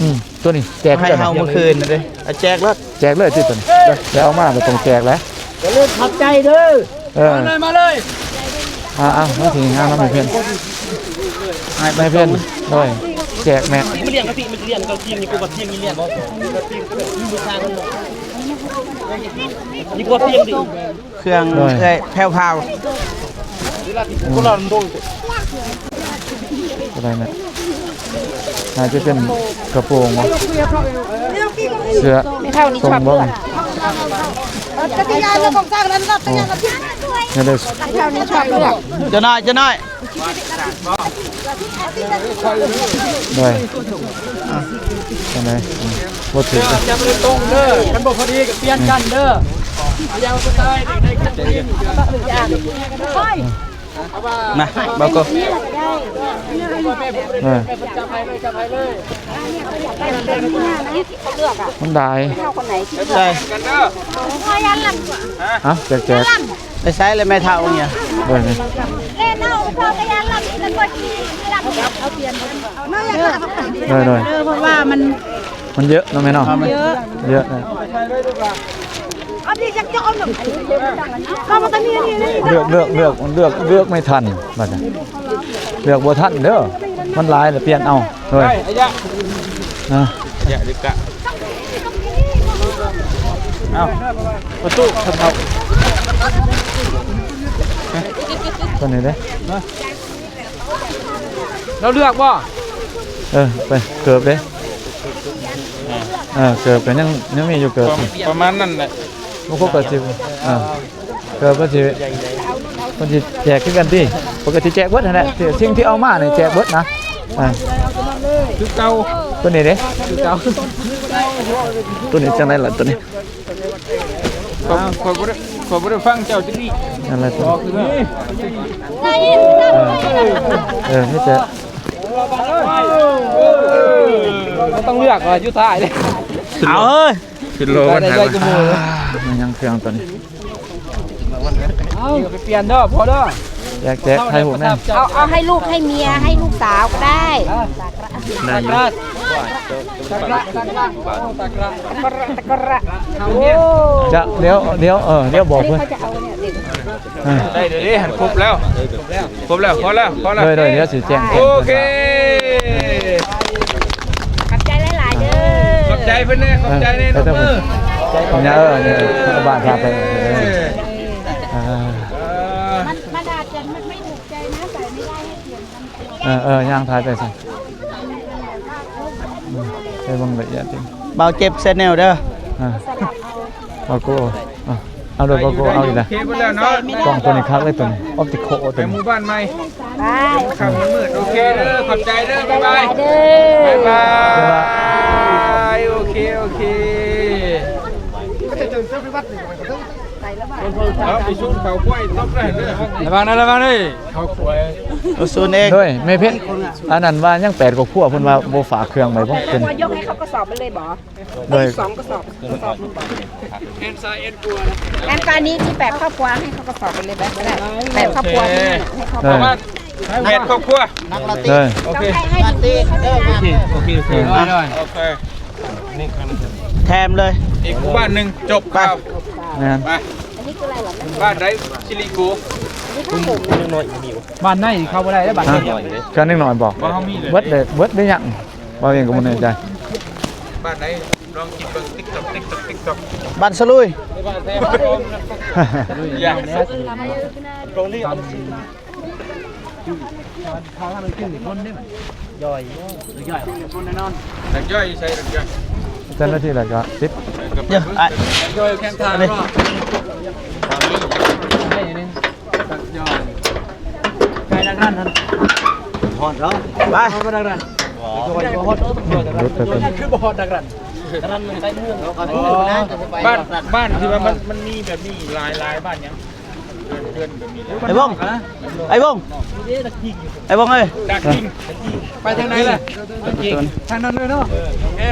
ອືມ ໂຕນີ້ແຈກ ໃຫ້ເຮົາມື້ຄືນເດ້ ເອົາແຈກເລີຍ ແຈກເລີຍຕິ ໂຕນີ້ ໄດ້ເອົາມາກໍຕ້ອງແຈກແຫຼະ ຢ່າລືມຂອບໃຈເດີ ເອີ ມາເລີຍ ມາເລີຍ ອ່າໆ ມາຊິງາມນຳໄມ້ເພັນ ໄມ້ເພັນ ໂດຍ ແຈກແມ່ ເຄື່ອງເອື້ອຍແຜ່ວພາວ ອືມ ກໍໄດ້ແມ່ ໜ້າຈະເປັນກະໂປງບໍ່ ເສື້ອ ແມ່ເຖົ້ານີ້ຊອບເລືອດ ຈັກກະຍານແລ້ວຂອງຈ້າງນັ້ນ ຈັກກະຍານລະ ແມ່ເຖົ້ານີ້ຊອບເລືອດ ເຈົ້ານ້ອຍ ເຈົ້ານ້ອຍ ໄດ້ ອ່ະ ອັນໃດ ອືມ ບໍ່ຖືກ ຈັບໂດຍຕົງເດີ ຄັນບໍ່ພໍດີກໍປ່ຽນກັນເດີ ມາ ເບົາໂກ ເອີ ມັນໄດ້ ໄດ້ ເອົາແຈກໆ ໄປໃຊ້ແລ້ວແມ່ເຖົ້າເນຍ ໂດຍ ໂດຍ ເພາະວ່າມັນ ມັນເຍອະເນາະແມ່ເນາະ ເຍອະ ເຍອະນະ ເລືອກ ເລືອກ ເລືອກ ເລືອກ ເລືອກ ເລືອກ ເລືອກໄມ່ທັນ ບາດນີ້ ເລືອກບໍ່ທັນເດີ ມັນຫຼາຍແລ້ວປ່ຽນເອົາ ໂດຍ ໄດ້ ອາຍະ ນະ ອາຍະ ດິກະ ເອົາ ປະຕູ ເຂົ້າ ຕົວນີ້ເດ້ ລາວເລືອກບໍ່? ເອີ ໄປ ເກີບເດ້ ເອີ ເກີບກໍຍັງ ຍັງມີຢູ່ເກີບ ປະ ປະມານນັ້ນແຫຼະ ບໍ່ຄົບກໍຊິ ເອີ ເກີບກໍຊິ ເພິ່ນຊິແຈກຄືກັນຕິ ເພິ່ນກໍຊິແຈກເບິດຫັ້ນແຫຼະ ສິ່ງທີ່ເອົາມານີ້ແຈກເບິດນະ ເອີ ຄືເກົ່າ ຕົວນີ້ເດ້ ຄືເກົ່າ ຕົວນີ້ຈັ່ງໃດລະ ຕົວນີ້ ຂ້ອຍ ຂ້ອຍບໍ່ໄດ້ ຂ້ອຍບໍ່ໄດ້ຟັງເຈົ້າຈັກນິດ ນັ້ນແຫຼະ ອອກຢູ່ນີ້ ເອີ ມີແຕ່ ບໍ່ຕ້ອງເລືອກວ່າຢູ່ທ້າຍເດ້ ເອົາເຮີ້ຍ ຂຶ້ນໂລມັນ ໄດ້ ໄດ້ ໄດ້ ມັນຍັງເຄື່ອງຕົວນີ້ ເອົາ ໄປປ່ຽນເດີ ພໍເດີ ແຈກ ແຈກ ຖ່າຍຮູບແນ່ ເອົາ ເອົາໃຫ້ລູກໃຫ້ເມຍ ໃຫ້ລູກສາວກໍໄດ້ ໄດ້ຢູ່ ຕະກະຣະ ຕະກະຣະ ຕະກະຣະ ໂອ້ ຈະ ດຽວ ດຽວ ເອີ ດຽວບອກເພິ່ນ ເຂົາຈະເອົາອັນນີ້ ໄດ້ເດີ ຫັ້ນຄົບແລ້ວ ຄົບແລ້ວ ພໍແລ້ວ ພໍແລ້ວ ໂດຍໆ ດຽວຊິແຈ້ງ ໂອເຄ ຂອບໃຈຫຼາຍໆເດີ ຂອບໃຈເພິ່ນແດ່ ຂອບໃຈແດ່ ເອີ ເອີ ເອີ ເອີ ເອີ ເອີ ມັນ ມັນອາດຈະ ມັນໄມ່ຖືກໃຈນະ ໃສ່ໄມ່ໄດ້ ໃຫ້ປ່ຽນ ເອີ ເອີ ຍ່າງຖ່າຍໄປຊັ້ນ ອືມ ໄປເບິ່ງລະອຽດອີກ ບ່າວເຈັບແຊນແນວເດີ ອ່າ ບ່າວໂກ ອ່າ ເອົາໂດຍ ບ່າວໂກ ເອົາອີກລະ ໂອເຄເບິດແລ້ວເນາະ ກ້ອງໂຕນີ້ຄັກເລີຍ ໂຕນີ້ ອອບຕິຄໍ ໂຕນີ້ ໄປໝູ່ບ້ານໃໝ່ ໄປ ຄ່ຳມັນມືດ ໂອເຄເດີ ຂອບໃຈເດີ ບາຍບາຍ ບາຍບາຍ ບາຍບາຍ ໂອເຄ ໂອເຄ. ເອົາໄປຊູນເຂົາຄວາຍຕົກໄດ້ເດີ ລະວັງນະ ລະວັງເດີ ເຂົາຄວາຍ ໂອ້ ຊູນເອງ ໂດຍ ແມ່ເພັດ ອັນນັ້ນວ່າຍັງແປດຄອບຄົວ ເພິ່ນວ່າບໍ່ຝາກເຄື່ອງໄວ້ບໍ່ເປັນ ຍກໃຫ້ເຂົາກະສອບໄປເລີຍບໍ່ ໂດຍ ສອງກະສອບ ກະສອບ ແອນຊາ ແອນກວນ ແອນການີ້ທີ່ແປດຄອບຄົວ ໃຫ້ເຂົາກະສອບໄປເລີຍ ແບບນັ້ນແຫຼະ ແປດຄອບຄົວ ໂດຍ ໃຫ້ເຂົາ ປະມານແປດຄອບຄົວ ນັກລະຕິ ໂອເຄ ໃຫ້ ໃຫ້ ໂອເຄ ໂອເຄ ໂອເຄ ໂອເຄ ແຖມເລີຍ ອີກໝູ່ບ້ານໜຶ່ງ ຈົບຂ່າວ ແມ່ນ ໄປ ອັນນີ້ຄືອະໄລຫວາ? ບ້ານໃດ? ຊິລິໂກ ບ້ານໃນເຂົ້າບໍ່ໄດ້ເດີ ບ້ານໃນ ກະເດັກນ້ອຍບໍ່? ບໍ່ ເຮົາມີເລີຍ ເບິດເລີຍ ເບິດໄດ້ຍັງ ເວົ້າເອງກໍບໍ່ແນ່ໃຈ ບ້ານໃດ? ລອງຄິດເບິ່ງ ຕິກຕອກ ຕິກຕອກ ຕິກຕອກ ບ້ານສະລຸຍ ຢ່າ ເຂົາທາງນັ້ນຂຶ້ນອີກຄົນເດ້ ຍ່ອຍ ຍ່ອຍ ຢ່ອຍ ຄົນແນ່ນອນ ດັກຍ່ອຍຢູ່ໃສ? ດັກຍ່ອຍ ເຈົ້າໜ້າທີ່ແລ້ວກໍຕິດ ເອີ ກໍໄປເບິ່ງ ຍ່ອຍແຂ້ງທາງເນາະ ໄປດັກນັ້ນຫັ້ນ ຮອດເນາະ ໄປ ໄປດັກນັ້ນ ບໍ່ຮອດ ຄືບໍ່ຮອດດັກນັ້ນ ບ້ານ ບ້ານທີ່ວ່າມັນ ມັນມີແບບນີ້ຫຼາຍໆ ບ້ານຫຍັງ? ໄອ້ວົງ ໄອ້ວົງ ໄອ້ວົງເອີຍ ດັກຈິງ ໄປທາງໃດລະ? ທາງນັ້ນເລີຍເນາະ ເອີ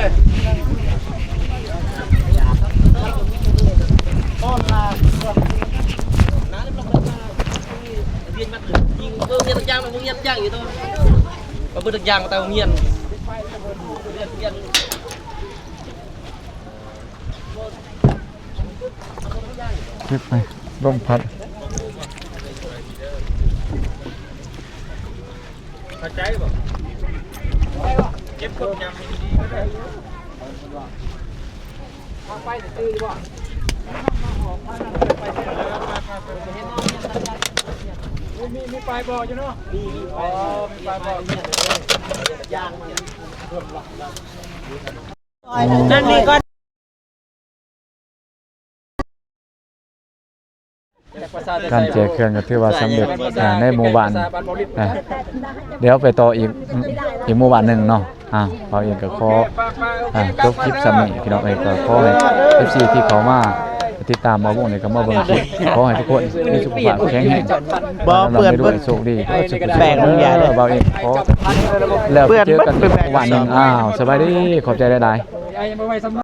ເກັບໄປ ລົມພັດ ເຂົ້າໃຈບໍ່? ເກັບກົດຍຳດີໆ ກໍໄດ້ ໄປຊື່ໆ ບໍ່? ມີ ມີປາຍບໍ່ຢູ່ເນາະ? ມີ ມີປາຍ ອໍ ມີປາຍບໍ່? ນັ້ນນີ້ກ່ອນ ການແຈກເຄື່ອງກໍຖືວ່າສຳເລັດ ອ່າ ໃນໝູ່ບ້ານ ອ່າ ດຽວໄປຕໍ່ອີກ ອີກໝູ່ບ້ານໜຶ່ງເນາະ ອ່າ ເຮົາເອງກໍຂໍ ອ່າ ຈົບຄລິບສ່ຳນີ້ ພີ່ນ້ອງເອີຍ ກໍຂໍໃຫ້ ເອັຟຊີ ທີ່ເຂົ້າມາຕິດຕາມບ່າວວົງນີ້ ກໍມາເບິ່ງຄລິບ ຂໍໃຫ້ທຸກຄົນມີສຸຂະພາບແຂງແຮງ ບໍ່ເປື້ອນ ໂຊກດີ ແປ້ງ ເອີ ບ່າວເອງຂໍ ແລ້ວເຈີກັນອີກໝູ່ບ້ານໜຶ່ງ ອ້າວ ສະບາຍດີ ຂອບໃຈຫຼາຍໆ.